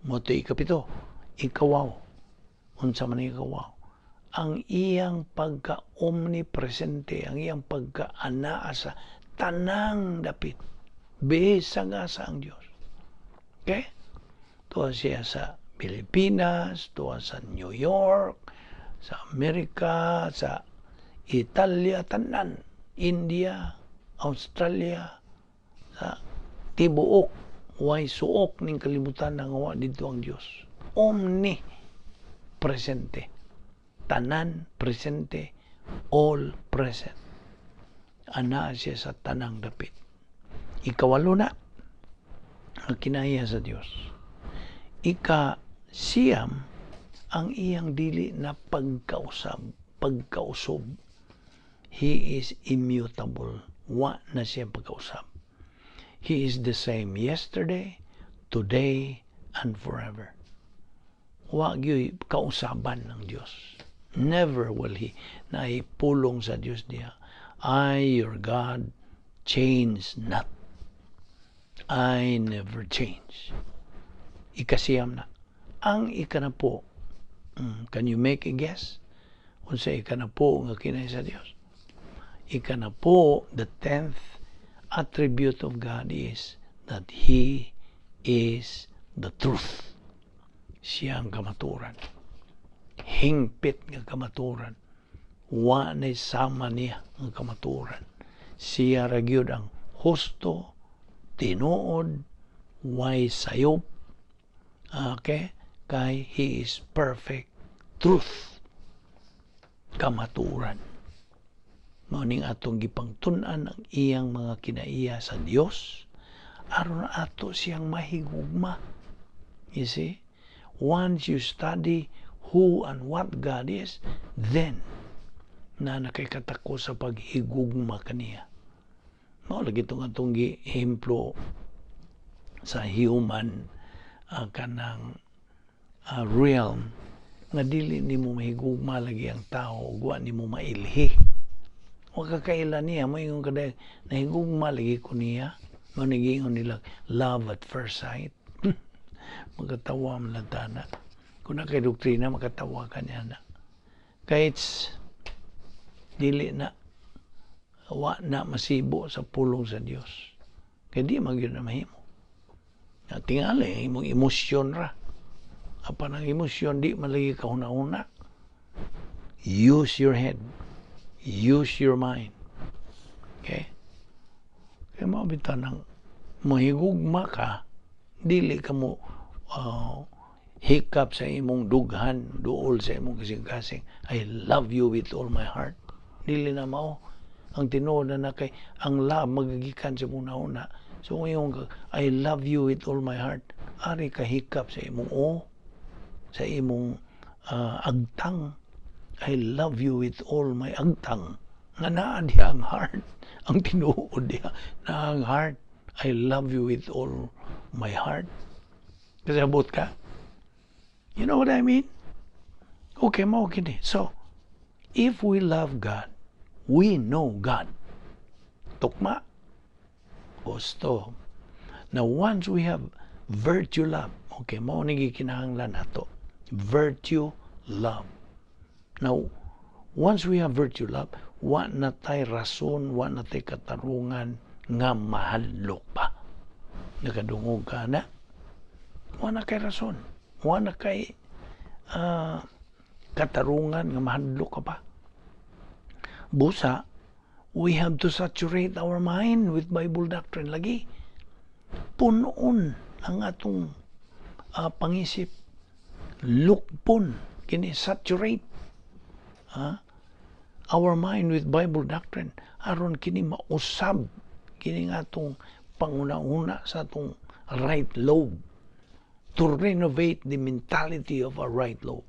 Mao to ikapito, ikawaw. Unsa man ikawaw? Ang iyang pagka-omnipresente, ang iyang pagka-anaa sa tanang dapit. Bisag asa ang Diyos. Okay? Tuwa siya sa Pilipinas, tuwa sa New York, sa Amerika, sa Italia, tanan, India, Australia, sa tibuok, way suok ning kalibutan nga wa didto ang Dios. Omni presente. Tanan presente, all present. Anaa siya sa tanang dapit. Ikawalo na ang kinaiya sa Dios. Ika siyam, ang iyang dili na pagkausab, pagkausob. He is immutable. Wa na siya pagkausab. He is the same yesterday, today, and forever. Wa gyud kausaban ng Dios. Never will He naipulong sa Dios niya. "I, your God, change not. I never change." Ikasiyam na. Ang ikanapo, can you make a guess? Unsa ikanapo nga kinaiya sa Dios? Ikanapo, the 10th attribute of God is that He is the truth. Siya ang kamaturan. Hingpit nga kamaturan. Wa na sama niya ang kamaturan. Siya ra gyud ang husto, tinuod, way sayop. Okay? Kay He is perfect truth. Kamaturan. Mao ning atong gipangtun-an ang iyang mga kinaiya sa Dios aron ato siyang mahigugma. You see? Once you study who and what God is, then na nakay katako sa paghigugma kaniya. Mao lagi itong atong giehemplo sa human kanang realm nga dili nimo mahigugma lagi ang tao ug wa nimo mailhi. Wa ka kaila niya, moingon ka dahil, "Nahigugma lagi ko niya." Mao giingon nila, love at first sight. Makatawa man lang tana. Kung na kay doktrina, makatawa ka niya na. Kay it's, dili na, wa na masibo sa pulong sa Dios. Kay di man gyud na mahimo. Na tingali, imong emosyon ra. Apan ang emosyon, di man lagi ka huna-huna. Use your head. Use your mind. Okay? Kaya mao bitaw nang mahigugma ka, dili ka mo hikap sa imong dughan, duol sa imong kasing-kasing, "I love you with all my heart." Dili na mao. Ang tinuod na kay ang love magagikan sa imong huna. So ngayon, "I love you with all my heart." Ari ka hikap sa imong o, sa imong agtang. "I love you with all my agtang." Nga naa diha ang heart. Ang tinuod diha na ang heart. "I love you with all my heart." Kasabot ka? You know what I mean? Okay, mao kini. So, if we love God, We know God. Tukma. Gusto. Now, once we have virtue love, okay, mao ni gikinahanglan nato. Virtue love. Now, once we have virtue love, wa na tay rason, wa na tay katarungan nga mahadlok pa. Nakadungog ka na? Wa na kay rason. Wa na kay katarungan nga mahadlok ka pa. Busa, we have to saturate our mind with Bible doctrine lagi. Punon ang atong pangisip. Lukpon, kini saturate our mind with Bible doctrine aron kini mausab kini nga atong panguna-una sa atong right lobe, to renovate the mentality of our right lobe.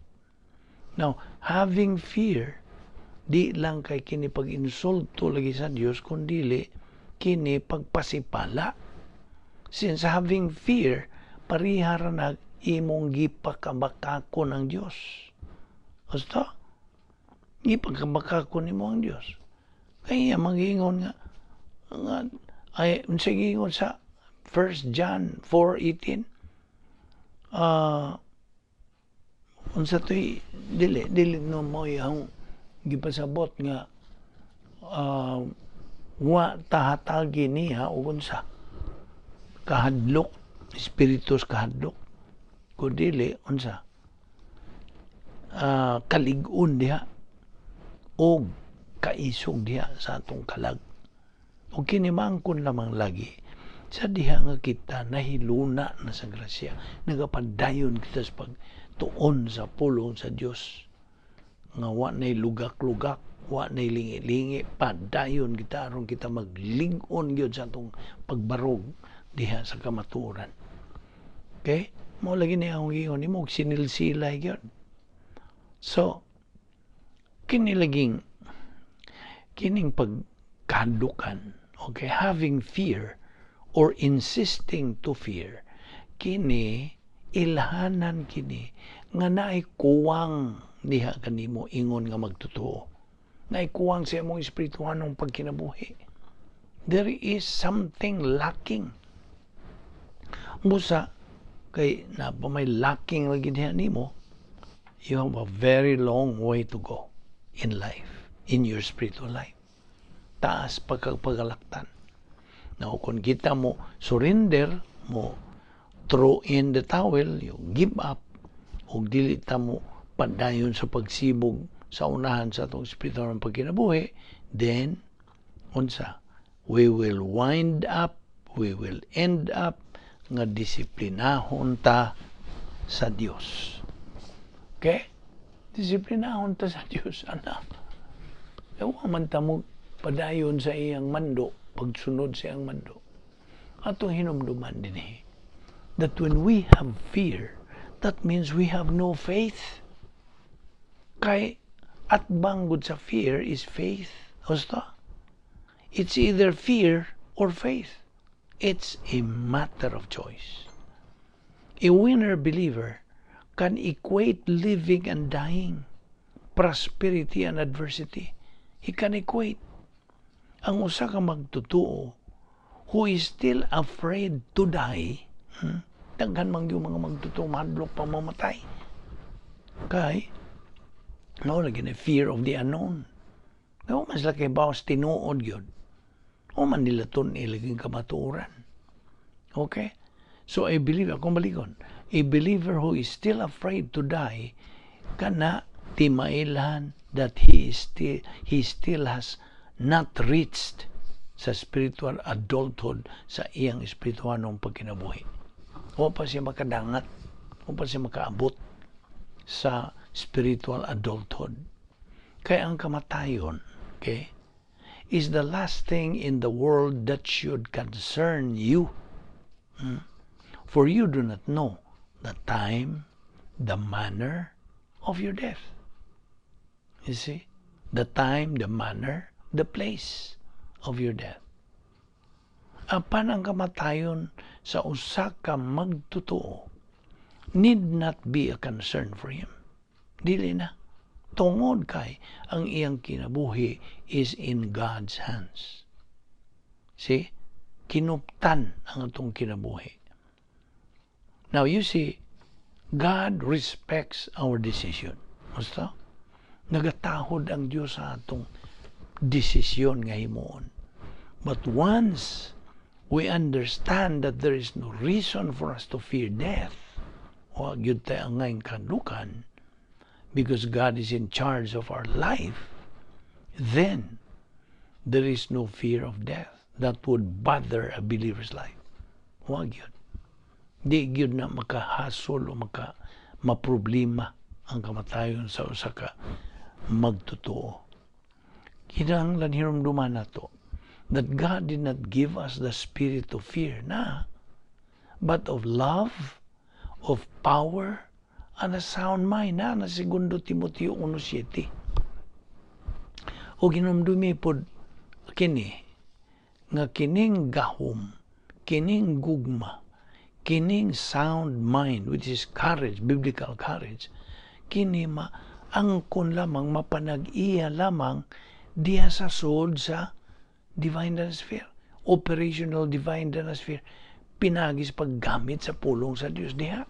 Now, having fear, di lang kay kini pag-insulto lagi sa Dios, kundi kini pagpasipala. Since having fear, pareha ra nag imong gipakabakako ng Dios. Basta, gipakabakako nimo ang Dios. Kaya magiingon nga ay unsa giingon sa 1 John 4:18, unsa to'y dili dili no mo ang gipasabot nga wa tahatagi niya og unsa kahadlok, espiritu sa kahadlok, kundi unsa kalig-on diha og kaisog diha sa atong kalag. Ug kini maangkon lamang lagi sa diha nga kita nahiluna na sa grasya, nagapadayon kita sa pagtuon sa pulong sa Dios nga wa nay lugak-lugak, wa nay lingi-lingi, padayon kita aron kita maglig-on gyud sa atong pagbarog diha sa kamatuoran. Okay? Mao lagi ni akong giingon nimo sinilsilay gyud. So, kini laging kining pagkadukan, okay, having fear or insisting to fear, kini ilhanan kini nga naay kuwang diha kanimo ingon nga magtotoo. Naay kuwang sa imong espirituhanong pagkinabuhi. There is something lacking. Busa kay na pa may lacking lagi diha nimo, you have a very long way to go in life, in your spiritual life. Taas pagkapagalaktan. Now, kung kita mo surrender, mo throw in the towel, you give up, ug dili ta mo padayon sa pagsibog sa unahan sa atong spiritual pagkinabuhi, then unsa, we will wind up, we will end up nga disiplinahon ta sa Dios. Okay? Disiplinahon ta sa Dios, anak. Ewa man ta mo padayon sa iyang mando, pagsunod sa iyang mando. Atong hinumduman din that when we have fear, that means we have no faith. Kay at banggod sa fear is faith. Husto? It's either fear or faith. It's a matter of choice. A winner believer can equate living and dying, prosperity and adversity. He can equate. Ang usa ka magtotoo who is still afraid to die, Daghan man yung mga magtotoo mahadlok pa mamatay. Kay, mao lagi na fear of the unknown. Kaya man sila kay bawas tinuod yun. O man nila tun ilaging kamatuoran. Okay? So I believe, akong balikon, a believer who is still afraid to die, kana timailhan that he still has not reached sa spiritual adulthood sa iyang espirituhanong pagkinabuhi. Wa pa siya makadangat, wa pa siya makaabot sa spiritual adulthood. Kaya ang kamatayon, okay, is the last thing in the world that should concern you. For you do not know the time, the manner of your death. You see? The time, the manner, the place of your death. Apan ang kamatayon sa usa ka magtotoo need not be a concern for him. Dili na. Tungod kay ang iyang kinabuhi is in God's hands. See? Kinuptan ang atong kinabuhi. Now, you see, God respects our decision. Basta? Nagatahod ang Diyos sa atong desisyon nga himuon. But once we understand that there is no reason for us to fear death, wa gyud tay angay kahadlukan, because God is in charge of our life, then there is no fear of death that would bother a believer's life. Wa gyud. Di gyud na makahasol o maka maproblema ang kamatayon sa usa ka magtotoo. Kinahanglan hinumduman nato that God did not give us the spirit of fear na, but of love, of power, and a sound mind na Segundo Timoteo 1:7. O hinumdumi pod kini nga kining gahom, kining gugma, kining sound mind, which is courage, biblical courage, kini maangkon lamang, mapanag-iya lamang diha sa sulod sa divine sphere, operational divine sphere, pinaagi sa paggamit sa pulong sa Dios diha.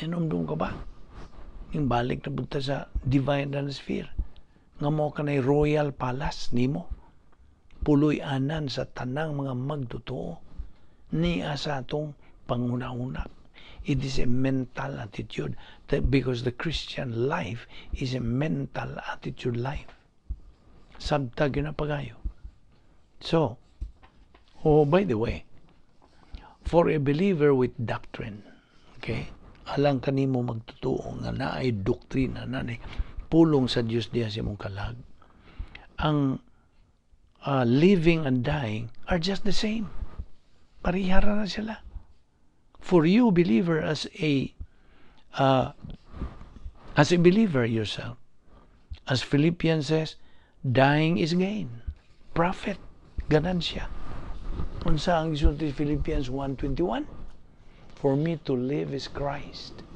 Hinumdum ka ba? Yung balik na punta sa divine sphere, nga mao kanay royal palace nimo. Puloy-anan sa tanang mga magtotoo niya sa atong panguna-una. It is a mental attitude that because the Christian life is a mental attitude life. Sabta gyud na pagayo. So, oh, by the way, for a believer with doctrine, okay, alang kanimo magtotoo nga naay doktrina, naay pulong sa Dios diha sa imong kalag, ang living and dying are just the same. Parehara na sila. For you, believer, as a believer yourself, as Philippians says, dying is gain. Profit, ganansya. Unsa ang gisulti Philippians 1:21? For me to live is Christ.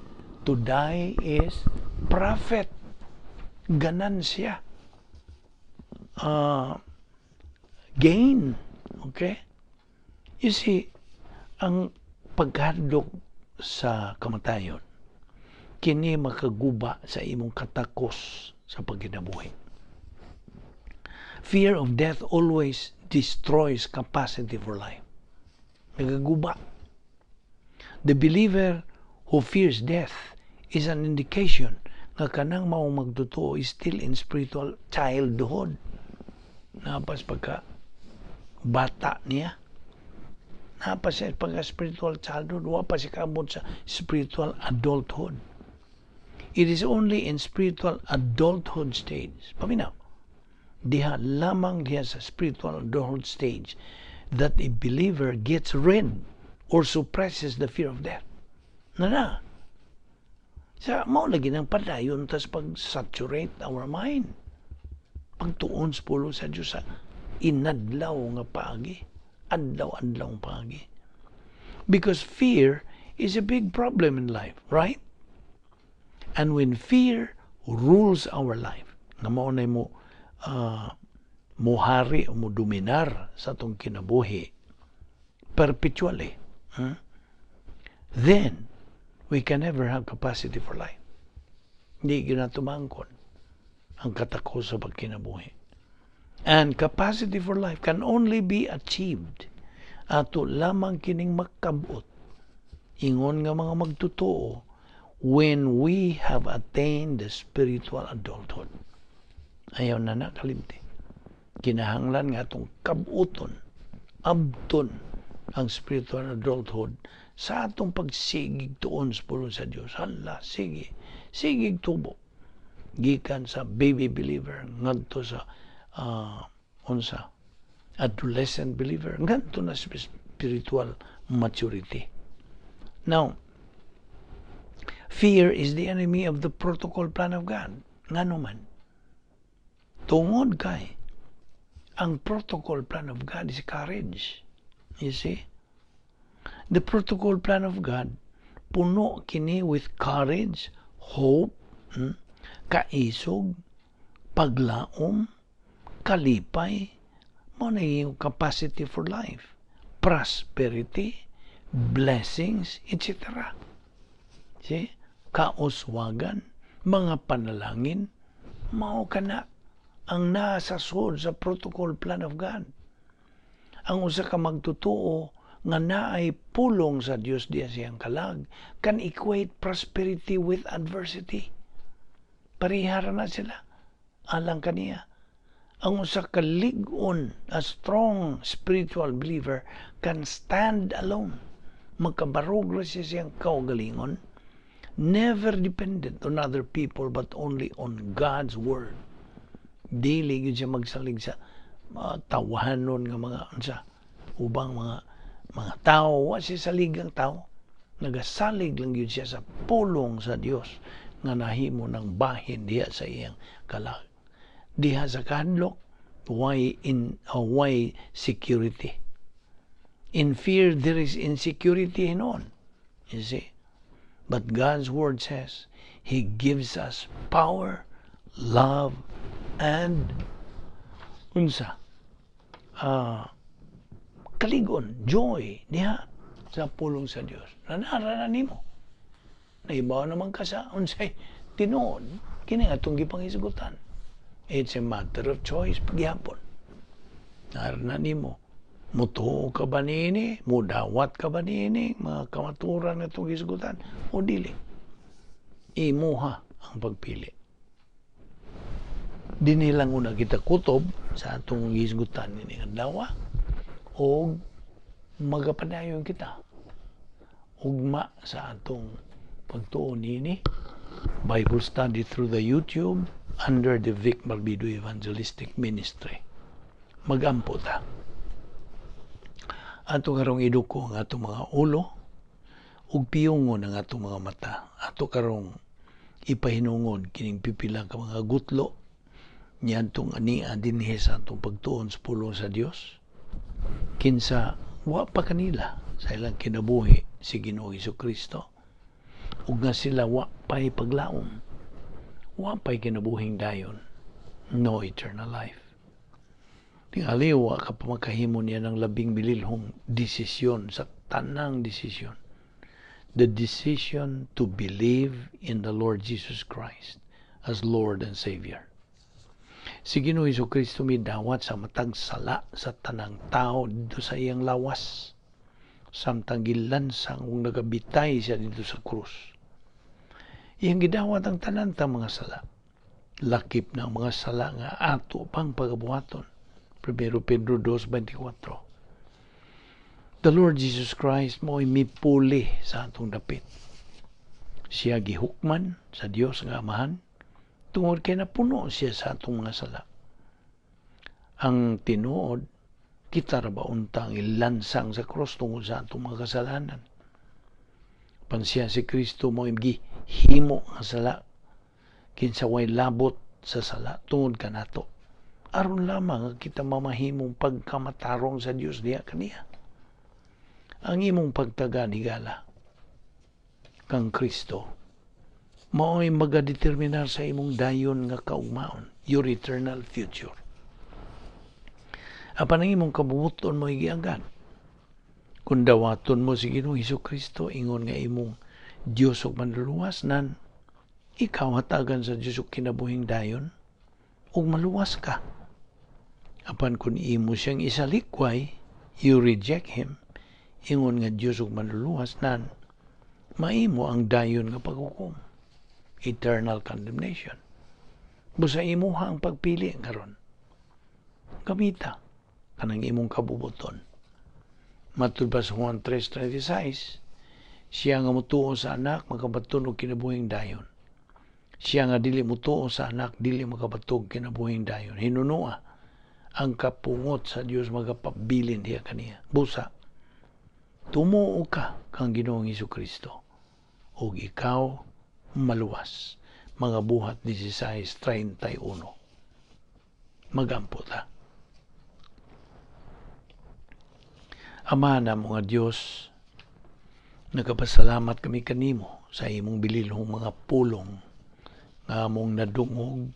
To die is profit. Ganansya. Gain. Okay? You see, ang pagkahadlok sa kamatayon, kini makaguba sa imong katakos sa pagkinabuhi. Fear of death always destroys capacity for life. Nagaguba. The believer who fears death is an indication nga kanang maong magtotoo is still in spiritual childhood. Naa pa sa pagka bata niya. Naa pa siya pagka spiritual childhood, wa pa siya kaabot sa spiritual adulthood. It is only in spiritual adulthood stage. Paminaw. Diha lamang diha sa spiritual adulthood stage that a believer gets rid or suppresses the fear of death. Na na. Sa mao lagi nang padayon tas pag-saturate our mind. Pagtuon sa pulong sa Diyos sa inadlaw nga paagi. Adlaw-adlaw paagi. Because fear is a big problem in life, right? And when fear rules our life, nga mao na mo muhari o mudominar sa atong kinabuhi perpetually, then we can never have capacity for life. Hindi gyud nato maangkon ang katakos sa pagkinabuhi. And capacity for life can only be achieved, ato lamang kining makabot ingon nga mga magtotoo, when we have attained the spiritual adulthood. Ayaw na na kalimti. Kinahanglan nga atong kabuton, abton ang spiritual adulthood sa atong pagsigig tuon sa pulong sa Dios. Hala, sige. Sigig tubo. Gikan sa baby believer ngadto sa unsa, adolescent believer ngadto na spiritual maturity. Now, fear is the enemy of the protocol plan of God. Ngano man? Tungod kay ang protocol plan of God is courage. You see? The protocol plan of God, puno kini with courage, hope, Kaisog, paglaom, kalipay, mao na yung capacity for life, prosperity, blessings, etc. See? Kauswagan, mga panalangin, mao kana ang nasa sud sa protocol plan of God. Ang usa ka magtotoo nga naay pulong sa Dios diya siyang kalag can equate prosperity with adversity. Parehara na sila alang kaniya. Ang usa ka lig-on, a strong spiritual believer, can stand alone. Magkabarog ra siya siyang kaugalingon, never dependent on other people but only on God's word. Dili gyud siya magsalig sa tawahanon nga mga unsa ubang mga tao. Wa siya saligang tao, nagasalig lang gyud siya sa pulong sa Dios nga nahimo ng bahin diha sa iyang kalag. Diha sa kahadlok, why security? In fear there is insecurity hinuon, you see. But God's word says He gives us power, love, and unsa, kaligon, joy diha sa pulong sa Dios. Nanara na nimo. Nahibaw naman ka sa unsay tinuod kini atong gipanghisgutan. It's a matter of choice pagyapon. Nara na nimo. Mutuo ka ba niini? Mudawat ka ba niini? Mga kamaturan nga atong hisgutan? O dili? Imuha ang pagpili. Dinhi lang una kita kutob sa atong hisgutan ini adlaw og magapadayon kita ugma sa atong pagtuon nini Bible study through the YouTube under the Vic Balbido Evangelistic Ministry. Magampo ta. Ato karong iduko ang atong mga ulo ug piyungon ang atong mga mata. Ato karong ipahinungod kining pipila ka mga gutlo niadtong ania dinhi sa atong pagtuon sa pulong sa Dios. Kinsa wa pa kanila sa ilang kinabuhi si Ginoong Kristo ug nga sila wa pa'y paglaom, wa pa'y kinabuhing dayon, no eternal life. Tingali wa ka pa makahimo niya ng labing bililhong desisyon sa tanang desisyon, the decision to believe in the Lord Jesus Christ as Lord and Savior. Si Ginoo Kristo midawat sa matag sala sa tanang tao dito sa iyang lawas samtang gilansang ug nagabitay siya dito sa krus. Iyang gidawat ang tanan ta mga sala. Lakip na ang mga sala nga ato pang pagabuhaton. 1 Pedro 2.24. The Lord Jesus Christ mo'y mipuli sa atong dapit. Siya gihukman sa Dios nga Amahan tungod kay napuno siya sa atong mga sala. Ang tinuod, kita ra ba untang ilansang sa krus tungod sa atong mga kasalanan. Pan siya si Kristo mo gihimo nga sala kinsa way labot sa sala tungod kanato. Aron lamang nga kita mamahimong pagkamatarong sa Dios diha kaniya. Ang imong pagtaga, higala, kang Kristo mao'y magadeterminar sa imong dayon nga kaugmaon, your eternal future. Apan ang imong kabubuton mo giagad. Kung dawaton mo si Ginoong Hesus Kristo ingon nga imong Dios ug manluluwas, nan ikaw hatagan sa Dios og kinabuhing dayon ug maluwas ka. Apan kung imo siyang isalikway, you reject him ingon nga Dios ug manluluwas, nan maimo ang dayon nga paghukom, eternal condemnation. Busa imuha ang pagpili karon. Gamita kanang imong kabubuton. Matud pa sa Juan 3.36, siya nga mutuo sa Anak makabaton og kinabuhing dayon. Siya nga dili mutuo sa Anak dili makabaton kinabuhing dayon. Hinunua, ang kapungot sa Dios magapabilin diha kaniya. Busa, tumuo ka kang Ginoong Kristo ug ikaw maluwas. Mga Buhat 16.31. Magampo ta. Ama na mga Dios, nagapasalamat kami kanimo sa imong bililhong mga pulong nga among nadungog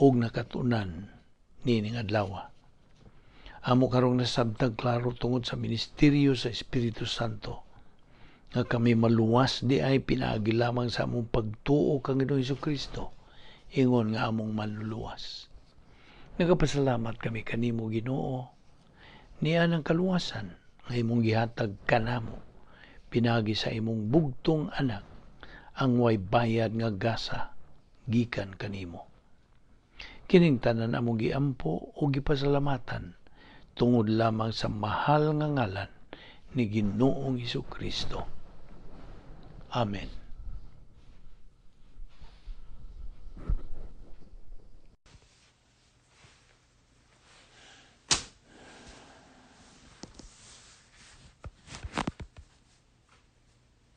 ug nakatunan niining adlaw. Amo karong nasabtag klaro tungod sa ministeryo sa Espiritu Santo nga kami maluwas diay pinaagi lamang sa among pagtuo kang Ginoong Hesukristo ingon nga among manluluwas. Nagapasalamat kami kanimo, Ginoo, niya ng kaluwasan nga imong gihatag kanamo pinaagi sa imong bugtong anak, ang way bayad nga gasa gikan kanimo. Kining tanan among giampo o gipasalamatan tungod lamang sa mahal nga ngalan ni Ginoong Kristo. Amen.